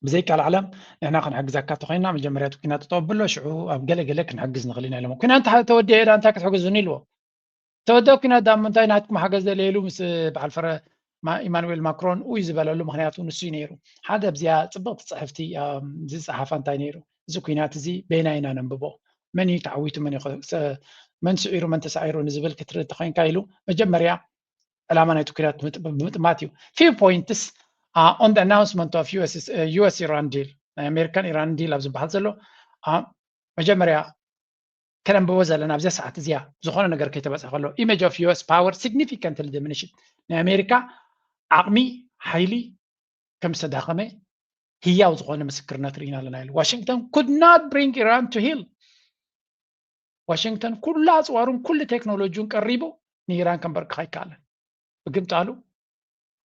ብዘይ ቃል ዓለም ንሕና ክንሕግዘካ ተኮይና መጀመርያ እቲ ኩናት ተጠወብሎ ሽዑ ኣብ ገለ ገለ ክንሕግዝ ንኽእል ኢና ኢሎም። ኩናት እንተ ተወዲአ ዳ እንታይ ክትሕግዙኒ ኢልዎ። ተወደ ኩናት ዳ ምንታይ ናትኩም ሓገዝ ደልየ ኢሉ ምስ በዓል ፈረ ማ- ኢማኑኤል ማክሮን ኡይ ዝበለሉ ምክንያቱ ንሱ እዩ ነይሩ። ሓደ ኣብዚኣ ፅብቕቲ ፅሕፍቲ አ፣ ዝፀሓፋ እንታይ ነይሩ፣ እዚ ኩናት እዚ በየናይ ኢና ነንብቦ፣ መን እዩ ተዓዊቱ፣ መን እዩ ከ- ሰ- መን ስዒሩ መን ተሳዒሩ ንዝብል ክትርኢ ተኮይንካ ኢሉ መጀመርያ ዕላማ ናይቲ ኩናት ምጥ- ብምጥማት እዩ። Few points, uh, on the announcement of US, uh, US Iran deal፣ ናይ ኣሜሪካን ኢራን ዲል ኣብ ዝበሃል ዘሎ አ፣ መጀመርያ ከነንብቦ ዘለና ኣብዚኣ ሰዓት እዚኣ ዝኾነ ነገር ከይተበፅሐ ከሎ image of US power significantly diminished፣ ናይ ኣሜሪካ ዓቕሚ ሓይሊ ከም ዝተዳኸመ ህያው ዝኾነ ምስክርነት ርኢና ኣለና ኢሉ። ዋሽንግተን could not bring Iran to heel። ዋሽንግተን ኩሉ ኣፅዋሩን ኩሉ ቴክኖሎጂውን ቀሪቡ ንኢራን ከንበርክኻ ኣይከኣለን። ብግምጣሉ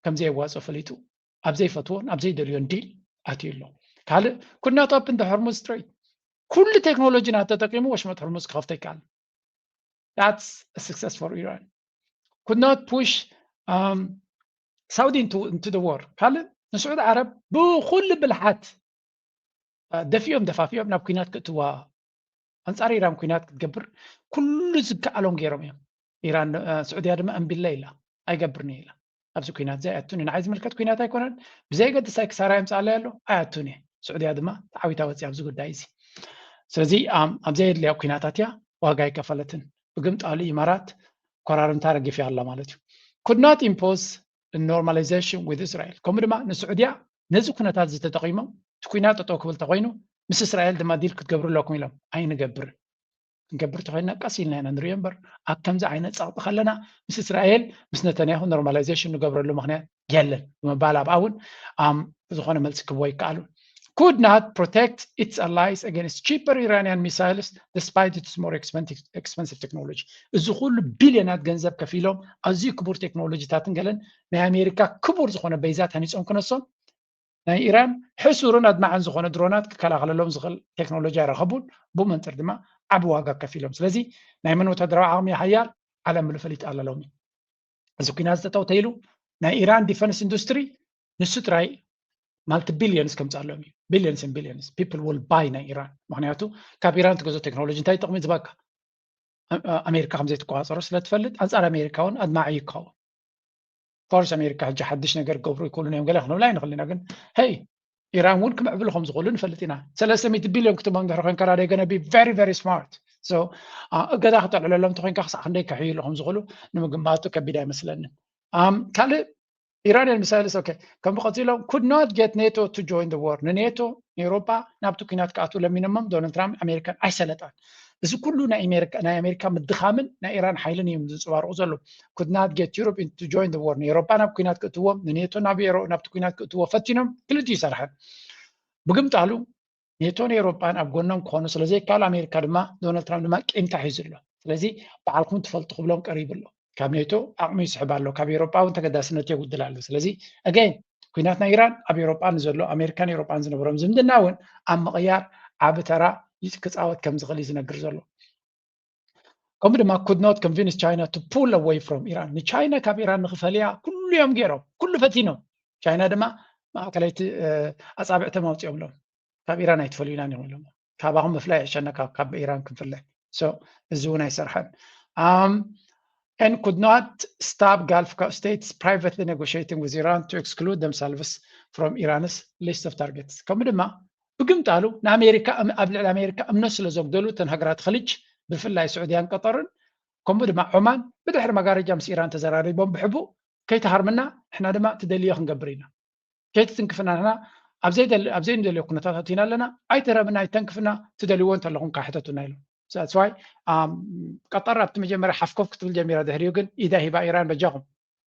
ከም ዘየዋፅኦ ፈሊጡ ኣብ ዘይፈትዎን ኣብ ዘይደልዮን ዲል ኣትዩ ኣሎ። ካልእ could not open the Hormuz Strait፣ ኩሉ ቴክኖሎጂ ናተጠቂሙ ወሽመጥ ሆርሙዝ ክኸፍቶ ኣይከኣልን። That's a success for Iran. Could not push, um, Saudi into, into the war። ካልእ ንስዑድ ዓረብ ብኩሉ ብልሓት አ፣ ደፊኦም ደፋፊኦም ናብ ኩናት ክእትዋ ኣንፃር ኢራን ኩናት ክትገብር ኩሉ ዝከኣሎም ገይሮም እዮም። ኢራን አ፣ ስዑድያ ድማ እምቢለ ኢላ ኣይገብርን እየ ኢላ። ኣብዚ ኩናት እዚ ኣይኣቱን እዩ። ንዓይ ዝምልከት ኩናት ኣይኮነን። ብዘየገድስ ኣይ ክሳራ የምፅኣለይ ኣሎ ኣይኣቱን እየ። ስዑድያ ድማ ተዓዊታ ወፅያ ኣብዚ ጉዳይ እዚ። ስለዚ ኣም- ኣብ ዘየድልያ ኩናታት እያ ዋጋ ኣይከፈለትን። ብግምጣሉ ኢማራት ኮራርምታ ረጊፍ ኣላ ማለት እዩ። Could not impose normalization with Israel። ከምኡ ድማ ንስዑድያ ነዚ ኩነታት እዚ ተጠቂሞም እቲ ኩናት ጠጠው ክብል ተኮይኑ ምስ እስራኤል ድማ ዲል ክትገብሩ ኣለኩም ኢሎም ኣይንገብርን። ክንገብር ተኮይንና ቀስ ኢልና ኢና ንሪኦ እምበር ኣብ ከምዚ ዓይነት ፀቕጢ ከለና ምስ እስራኤል ምስ ነተንያሁ normalization ንገብረሉ ምክንያት የለን ብምባል ኣብኣ እውን ኣም ዝኾነ መልሲ ክህቦ ይከኣሉ። Could not protect its allies against cheaper Iranian missiles despite its more expensive, expensive technology። እዚ ኩሉ ቢልዮናት ገንዘብ ከፊሎም ኣዝዩ ክቡር ቴክኖሎጂታትን ገለን ናይ ኣሜሪካ ክቡር ዝኾነ በይዛት ሃኒፆም ክነሶም ናይ ኢራን ሕሱርን ኣድማዕን ዝኾነ ድሮናት ክከላኸለሎም ዝኽእል ቴክኖሎጂ ኣይረኸቡን። ብኡ መንፅር ድማ ዓቢ ዋጋ ከፊሎም። ስለዚ ናይ መን ወታደራዊ ዓቕሚ ሓያል ዓለም ምሉ ፈሊጣ ኣላ ሎሚ። እዚ ኩናት ዝተጠውተ ኢሉ ናይ ኢራን ዲፈንስ ኢንዱስትሪ ንሱ ጥራይ ማልቲ ቢልዮንስ ከምፅኣሎም እዩ። Billions and billions people will buy ናይ ኢራን። ምክንያቱ ካብ ኢራን ትገዞ ቴክኖሎጂ እንታይ ጥቕሚ ዝበካ ኣሜሪካ ከምዘይትቆፃፀሮ ስለትፈልጥ ኣንፃር ኣሜሪካ እውን ኣድማዒ ይከውን። ኮርስ ኣሜሪካ ሕጂ ሓድሽ ነገር ገብሩ ይክእሉን እዮም ገለ ክንብላ ኣይንኽእል ኢና። ግን ሄይ ኢራን እውን ክምዕብሉ ከም ዝኽእሉ ንፈልጥ ኢና። ሰለስተ ሚእቲ ቢልዮን ክትቦም ድሕሪ ኮይንካ ዳደ ገነ ቢ very very smart። So እገዳ ክተልዕለሎም ተኮይንካ ክሳዕ ክንደይ ከሕይሉ ከም ዝኽእሉ ንምግማቱ ከቢድ ኣይመስለንን። ካልእ ኢራንያን ሚሳይልስ ኦኬ ከም ብቐፂሎም could not get NATO to join the war። ንኔቶ ንኤውሮጳ ናብቲ ኩናት ክኣትዉ ለሚኖሞም ዶናልድ ትራምፕ ኣሜሪካን ኣይሰለጣን። እዚ ኩሉ ናይ ኣሜሪካ ምድኻምን ናይ ኢራን ሓይልን እዮም ዝንፅባርቑ ዘለዉ። Could not get Europe to join the war። ንኤውሮጳ ናብ ኩናት ክእትዎም ንኔቶ ናብቲ ኩናት ክእትዎ ፈቲኖም ክልቲኡ ይሰርሐን። ብግምጣሉ ኔቶን ኤውሮጳን ኣብ ጎኖም ክኾኑ ስለዘይከኣሉ ኣሜሪካ ድማ ዶናልድ ትራምፕ ድማ ቂምታ ሒዙ ኣሎ። ስለዚ ባዕልኩም ትፈልጡ ክብሎም ቀሪቡ ኣሎ። ካብ ኔቶ ዓቕሚ ይስሕብ ኣሎ፣ ካብ ኤውሮጳ እውን ተገዳስነት የጉድል ኣሎ። ስለዚ again ኩናት ናይ ኢራን ኣብ ኤውሮጳ ንዘሎ ኣሜሪካን ኤውሮጳን ዝነበሮም ዝምድና እውን ኣብ ምቕያር ዓቢ ተራ ክፃወት ከም ዝኽእል እዩ ዝነግር ዘሎ። ከምኡ ድማ could not convince China to pull away from Iran። ንቻይና ካብ ኢራን ንክፈልያ ኩሉ እዮም ገይሮም፣ ኩሉ ፈቲኖም። ቻይና ድማ ማእከለይቲ ኣፃብዕቶም ኣውፂኦምሎም ካብ ኢራን ኣይትፈልዩናን እዮም ኢሎም። ካባኹም ምፍላይ ይሕሸና ካብ ኢራን ክንፍለ። So እዚ እውን ኣይሰርሐን። And could not stop Gulf states privately negotiating with Iran to exclude themselves from Iran's list of targets። ከምኡ ድማ ብግምጣሉ ንኣሜሪካ ኣብ ልዕሊ ኣሜሪካ እምነት ስለ ዘጉደሉ እተን ሃገራት ኸሊጅ ብፍላይ ስዑድያን ቀጠርን ከምኡ ድማ ዖማን ብድሕሪ መጋረጃ ምስ ኢራን ተዘራሪቦም ብሕቡእ ከይትሃርምና ንሕና ድማ ትደልዮ ክንገብር ኢና። ከይትትንክፍና ንሕና ኣብ ዘይንደልዮ ኩነታት ኣቲና ኣለና። ኣይትረምና ኣይተንክፍና ትደልይዎ እንተለኹም ካሕተቱና ኢሎም። That's why ቀጠር ኣብቲ መጀመርያ ሓፍኮፍ ክትብል ጀሚራ ድሕሪኡ ግን ኢዳ ሂባ ኢራን በጃኹም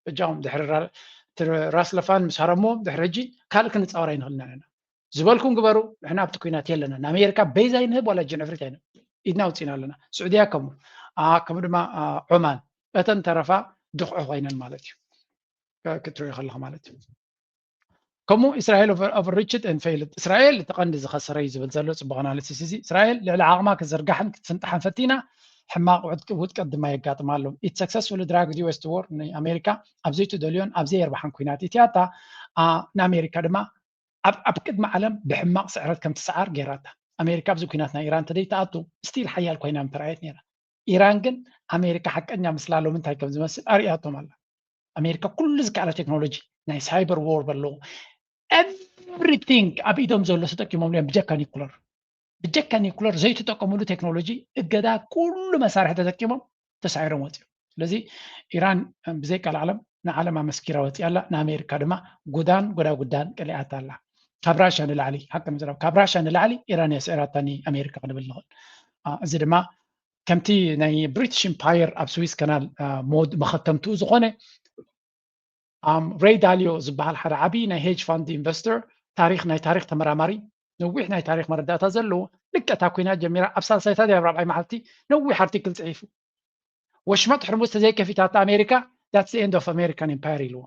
በጃኹም ድሕሪ ራስ ለፋን ምስ ሃረምዎም ድሕሪ ሕጂ ካልእ ክንፃወር ኣይንኽእልና ኣለና ዝበልኩም ግበሩ። ንሕና ኣብቲ ኩናት የለና። ንኣሜሪካ በይዛ ይንህብ ዋላ ጅን ዕፍሪት ኣይነ ኢድና ውፅኢና ኣለና። ስዑድያ ከምኡ ከምኡ ድማ ዖማን እተን ተረፋ ድኽዑ ኮይነን ማለት እዩ ክትሪኦ ከለኻ ማለት እዩ። ከምኡ እስራኤል overreached and failed። እስራኤል እቲ ቀንዲ ዝኸሰረ እዩ ዝብል ዘሎ ፅቡቕ ኣናሊሲስ እዚ። እስራኤል ልዕሊ ዓቕማ ክትዝርጋሕን ክትፍንጣሕን ፈቲና ሕማቕ ውድቀት ድማ የጋጥማ ኣሎ። It successfully dragged U S to war። ንኣሜሪካ ኣብ ዘይትደልዮን ኣብ ዘየርባሓን ኩናት እትያታ ንኣሜሪካ ድማ ኣብ ቅድሚ ዓለም ብሕማቕ ስዕረት ከም ትስዓር ገይራታ። ኣሜሪካ ኣብዚ ኩናት ናይ ኢራን እንተዘይትኣቱ ስቲል ሓያል ኮይና ምተረኣየት ነይራ። ኢራን ግን ኣሜሪካ ሓቀኛ ምስላ ሎሚ እንታይ ከም ዝመስል ኣርእያቶም ኣላ። ኣሜሪካ ኩሉ ዝከኣለ ቴክኖሎጂ ናይ ሳይበር ዎር ኣለዎ። Everything ኣብ ኢዶም ዘሎ ተጠቂሞም እዮም ብጀካ ኒኩለር ብጀካ ኒኩለር ዘይተጠቀሙሉ ቴክኖሎጂ እገዳ ኩሉ መሳርሒ ተጠቂሞም ተሳዒሮም ወፂኦም። ስለዚ ኢራን ብዘይቃል ዓለም ንዓለም ኣመስኪራ ወፂኣ ኣላ። ንኣሜሪካ ድማ ጉዳን ጎዳጉዳን ቀሊኣታ ኣላ። ካብ ራሻ ንላዕሊ ሓቂ ምዝራብ ካብ ራሻ ንላዕሊ ኢራን እያ ስዒራታ ንኣሜሪካ ክንብል ንኽእል። እዚ ድማ ከምቲ ናይ ብሪቲሽ ኢምፓየር ኣብ ስዊስ ካናል ሞድ መኸተምትኡ ዝኾነ ሬይ ዳልዮ ዝበሃል ሓደ ዓብዪ ናይ ሄጅ ፋንድ ኢንቨስተር ታሪክ ናይ ታሪክ ተመራማሪ ነዊሕ ናይ ታሪክ መረዳእታ ዘለዎ ልቀታ ኩናት ጀሚራ ኣብ ሳልሳይታ ድያ ራብዓይ መዓልቲ ነዊሕ ኣርቲክል ፅሒፉ ወሽመጥ ሕርሙዝ ተዘይከፊታታ ኣሜሪካ that's the end of American empire ኢልዎ።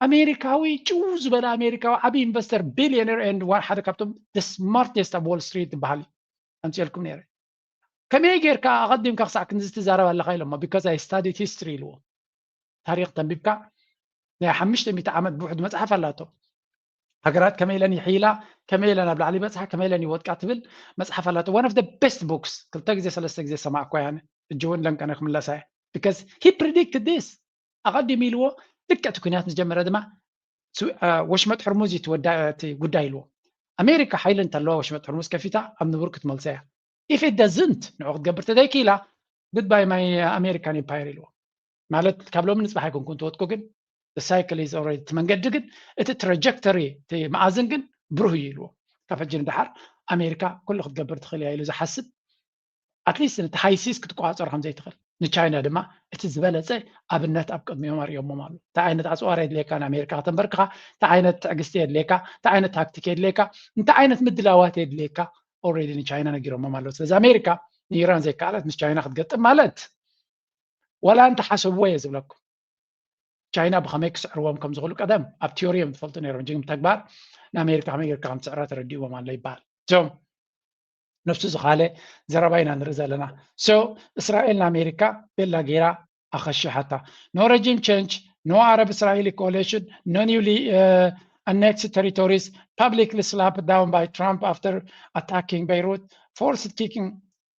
ኣሜሪካዊ ጭው ዝበለ ኣሜሪካዊ ዓብዪ ኢንቨስተር ቢሊዮነር ኤንድ ሓደ ካብቶም ስማርቴስት ኣብ ዎል ስትሪት ዝበሃል ኣምፅኤልኩም ነይረ። ከመይ ጌርካ ኣቐዲምካ ክሳዕ ክንዚ ትዛረብ ኣለኻ ኢሎሞ because I studied history ኢልዎ። ታሪክ ተንቢብካ ናይ ሓሙሽተ ሚእቲ ዓመት ብውሕድ መፅሓፍ ኣላቶ። ሃገራት ከመይ ኢለን ይሕይላ ከመይ ኢለን ኣብ ላዕሊ በፅሓ ከመይ ኢለን ይወድቃ ትብል መፅሓፍ ኣላቶ። One of the best books ክልተ ግዜ ሰለስተ ግዜ ሰማዕኳ ያነ እጂ እውን ለንቀነ ክምለሳ እየ because he predicted this ኣቐዲሙ ኢልዎ። ልክዕ እቲ ኩናት ዝጀመረ ድማ ወሽመጥ ሕርሙዝ እቲ ጉዳይ ኢልዎ። ኣሜሪካ ሓይሊ እንተለዋ ወሽመጥ ሕርሙዝ ከፊታ ኣብ ንቡር ክትመልሳ እያ። If it doesn't ንዑ ክትገብር ተዘይክኢላ goodbye my American empire ኢልዎ። ማለት ካብ ሎሚ ንፅባሕ ኣይኮንኩን ተወጥኩ ግን cycle is already እቲ መንገዲ ግን እቲ trajectory እቲ መኣዝን ግን ብሩህ እዩ ኢልዎ። ካብ ሕጂ ንደሓር ኣሜሪካ ኩሉ ክትገብር ትኽእል እያ ኢሉ ዝሓስብ at least ነቲ ሃይሲስ ክትቆፃፀሮ ከም ዘይትኽእል ንቻይና ድማ እቲ ዝበለፀ ኣብነት ኣብ ቅድሚኦም ኣርእዮሞም ኣሎ። እንታይ ዓይነት ኣፅዋር የድልየካ ንኣሜሪካ ከተንበርክኻ፣ እንታይ ዓይነት ትዕግስቲ የድልየካ፣ እንታይ ዓይነት ታክቲክ የድልየካ፣ እንታይ ዓይነት ምድላዋት የድልየካ already ንቻይና ነጊሮሞም ኣለዉ። ስለዚ ኣሜሪካ ንኢራን ዘይከኣለት ምስ ቻይና ክትገጥም ማለት ዋላ እንተሓሰብዎ እየ ዝብለኩም። ቻይና ብኸመይ ክስዕርዎም ከም ዝኽእሉ ቀደም ኣብ ቲዮሪ እዮም ዝፈልጡ ነይሮም፣ ግን ብተግባር ንኣሜሪካ ከመይ ጌርካ ከም ትስዕራ ተረዲእዎም ኣሎ ይበሃል። So ነብሱ ዝኻለ ዘረባ ኢና ንርኢ ዘለና። So እስራኤል ንኣሜሪካ ቤላ ጌራ ኣኸሺሓታ። No regime change, no Arab Israeli coalition, no newly uh, annexed territories, publicly slapped down by Trump after attacking Beirut, forced kicking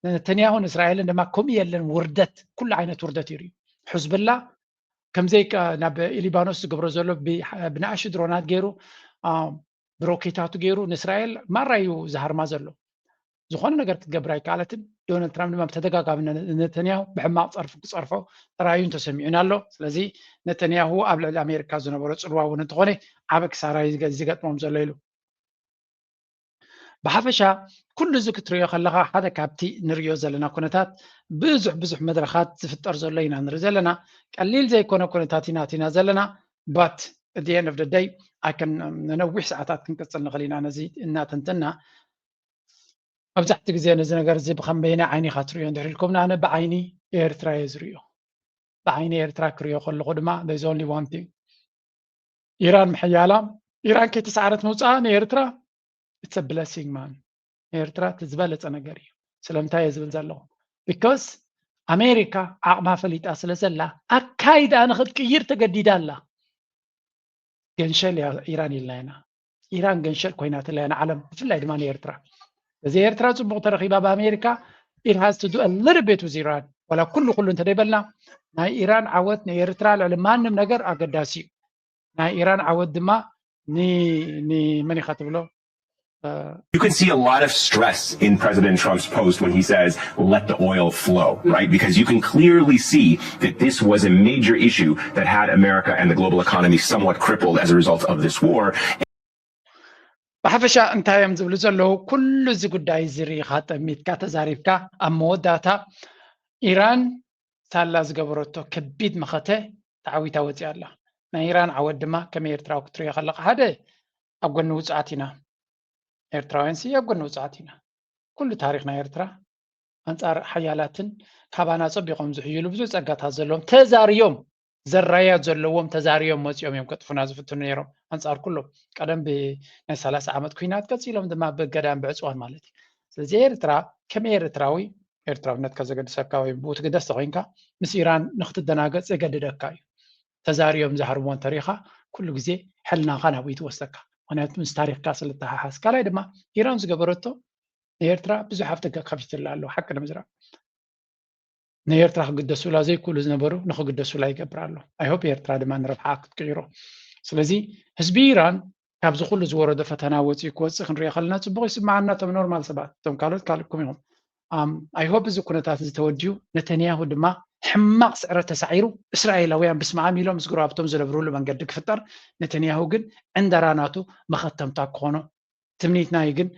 ነተንያሁን እስራኤልን ድማ ከምኡ የለን ውርደት፣ ኩሉ ዓይነት ውርደት እዩ። ሕዝብላ ከምዘይ ናብ ሊባኖስ ዝገብሮ ዘሎ ብንኣሽቱ ድሮናት ገይሩ ብሮኬታቱ ገይሩ ንእስራኤል ማራ እዩ ዝሃርማ ዘሎ። ዝኾነ ነገር ክትገብር ኣይከኣለትን። ዶናልድ ትራምፕ ድማ ብተደጋጋሚ ነተንያሁ ብሕማቕ ፀርፊ ክፀርፎ ተራእዩን ተሰሚዑን ኣሎ። ስለዚ ነተንያሁ ኣብ ልዕሊ ኣሜሪካ ዝነበሮ ፅልዋ እውን እንተኾነ ዓበ ክሳራ ዝገጥሞም ዘሎ ኢሉ። ብሓፈሻ ኩሉ እዚ ክትሪኦ ከለኻ ሓደ ካብቲ ንሪኦ ዘለና ኩነታት ብዙሕ ብዙሕ መድረኻት ዝፍጠር ዘሎ ኢና ንርኢ ዘለና። ቀሊል ዘይኮነ ኩነታት ኢና ኣቲና ዘለና። But at the end of the day ኣይከን ንነዊሕ ሰዓታት ክንቅፅል ንኽእል ኢና ነዚ እናተንተና። መብዛሕትኡ ግዜ ነዚ ነገር እዚ ብኸመይና ዓይኒ ኢኻ ትሪኦ እንድሕር ኢልኩምና ኣነ ብዓይኒ ኤርትራ እየ ዝሪኦ። ብዓይኒ ኤርትራ ክሪኦ ከለኹ ድማ there's only one thing ኢራን ምሕያላ ኢራን ከይተሰዓረት ምውፃኣ ንኤርትራ it's a blessing man። ንኤርትራ እቲ ዝበለፀ ነገር እዩ። ስለምንታይ እየ ዝብል ዘለኹ because ኣሜሪካ ዓቕማ ፈሊጣ ስለ ዘላ ኣካይዳ ንክትቅይር ተገዲዳ ኣላ። ገንሸል እያ ኢራን ኢልና ኢና። ኢራን ገንሸል ኮይናትላ እያ ንዓለም ብፍላይ ድማ ንኤርትራ። እዚ ኤርትራ ፅቡቕ ተረኺባ ብኣሜሪካ it has to do a little bit with ኢራን ዋላ ኩሉ ኩሉ እንተደይበልና ናይ ኢራን ዓወት ንኤርትራ ልዕሊ ማንም ነገር ኣገዳሲ እዩ። ናይ ኢራን ዓወት ድማ ንመን ኢኻ ትብሎ? You can see a lot of stress in President Trump's post when he says, let the oil flow, right? Because you can clearly see that this was a major issue that had America and the global economy somewhat crippled as a result of this war. ብሓፈሻ እንታይ እዮም ዝብሉ ዘለዉ? ኩሉ እዚ ጉዳይ እዚ ርኢኻ ጠሚትካ ተዛሪብካ ኣብ መወዳእታ ኢራን ሳላ ዝገበረቶ ከቢድ መኸተ ተዓዊታ ወፂኣ ኣላ። ናይ ኢራን ዓወት ድማ ከም ኤርትራዊ ክትሪኦ ከለካ ሓደ ኣብ ጎኒ ውፅዓት ኢና ኤርትራውያን ሲ ኣብ ጎኒ ውፅዓት ኢና። ኩሉ ታሪክ ናይ ኤርትራ ኣንፃር ሓያላትን ካባና ፀቢቆም ዝሕይሉ ብዙሕ ፀጋታት ዘለዎም ተዛርዮም ዘራያ ዘለዎም ተዛርዮም መፂኦም እዮም ከጥፉና ዝፍትኑ ነይሮም ኣንፃር ኩሎም ቀደም ብናይ ሰላሳ ዓመት ኩናት ቀፂሎም ድማ ብገዳም ብዕፅዋን ማለት እዩ። ስለዚ ኤርትራ ከም ኤርትራዊ ኤርትራውነትካ ዘገድሰካ ወይ ብኡ ትግደስ ተኮይንካ ምስ ኢራን ንክትደናገፅ የገድደካ እዩ። ተዛርዮም ዝሃርምዎ እንተሪኢኻ ኩሉ ግዜ ሕልናኻ ናብኡ ትወስደካ። ምክንያቱ ምስ ታሪኽካ ስለተሓሓዝ። ካልኣይ ድማ ኢራን ዝገበረቶ ንኤርትራ ብዙሕ ኣፍደገ ከፊትላ ኣሎ ሓቂ ንምዝራብ ንኤርትራ ክግደሱላ ዘይክእሉ ዝነበሩ ንክግደሱላ ይገብር ኣሎ። I hope ኤርትራ ድማ ንረብሓ ክትቅይሮ። ስለዚ ህዝቢ ኢራን ካብዚ ኩሉ ዝወረዶ ፈተና ወፂኡ ክወፅእ ክንሪኦ ከለና ፅቡቅ ይስማዓና እቶም ኖርማል ሰባት እቶም ካልኦት ካልእኩም ኢኹም። I hope እዚ ኩነታት እዚ ተወዲኡ ነተንያሁ ድማ ሕማቅ ስዕረት ተሳዒሩ እስራኤላውያን ብስማዓም ኢሎም ምስ ጉራብቶም ዝነብርሉ መንገዲ ክፍጠር ነተንያሁ ግን ዕንደራ ናቱ መኸተምታ ክኾኖ ትምኒትና እዩ። ግን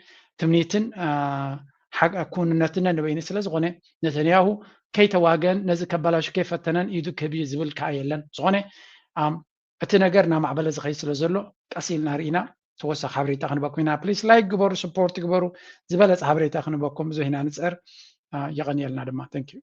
ትምኒትን ክውንነትን ነንበይኑ ስለ ዝኾነ ነተንያሁ ከይተዋገን ነዚ ከባላሹ ከይፈተነን ኢዱ ክህብ እዩ ዝብል ከዓ የለን። ዝኾነ እቲ ነገር እናማዕበለ ዝኸይድ ስለ ዘሎ ቀስ ኢልና ርኢና ተወሳኺ ሓበሬታ ክንበኩም ኢና። Please like ግበሩ፣ support ግበሩ። ዝበለፀ ሓበሬታ ክንበኩም ብዙሕ ኢና ንፅዕር። የቐንየልና ድማ። Thank you።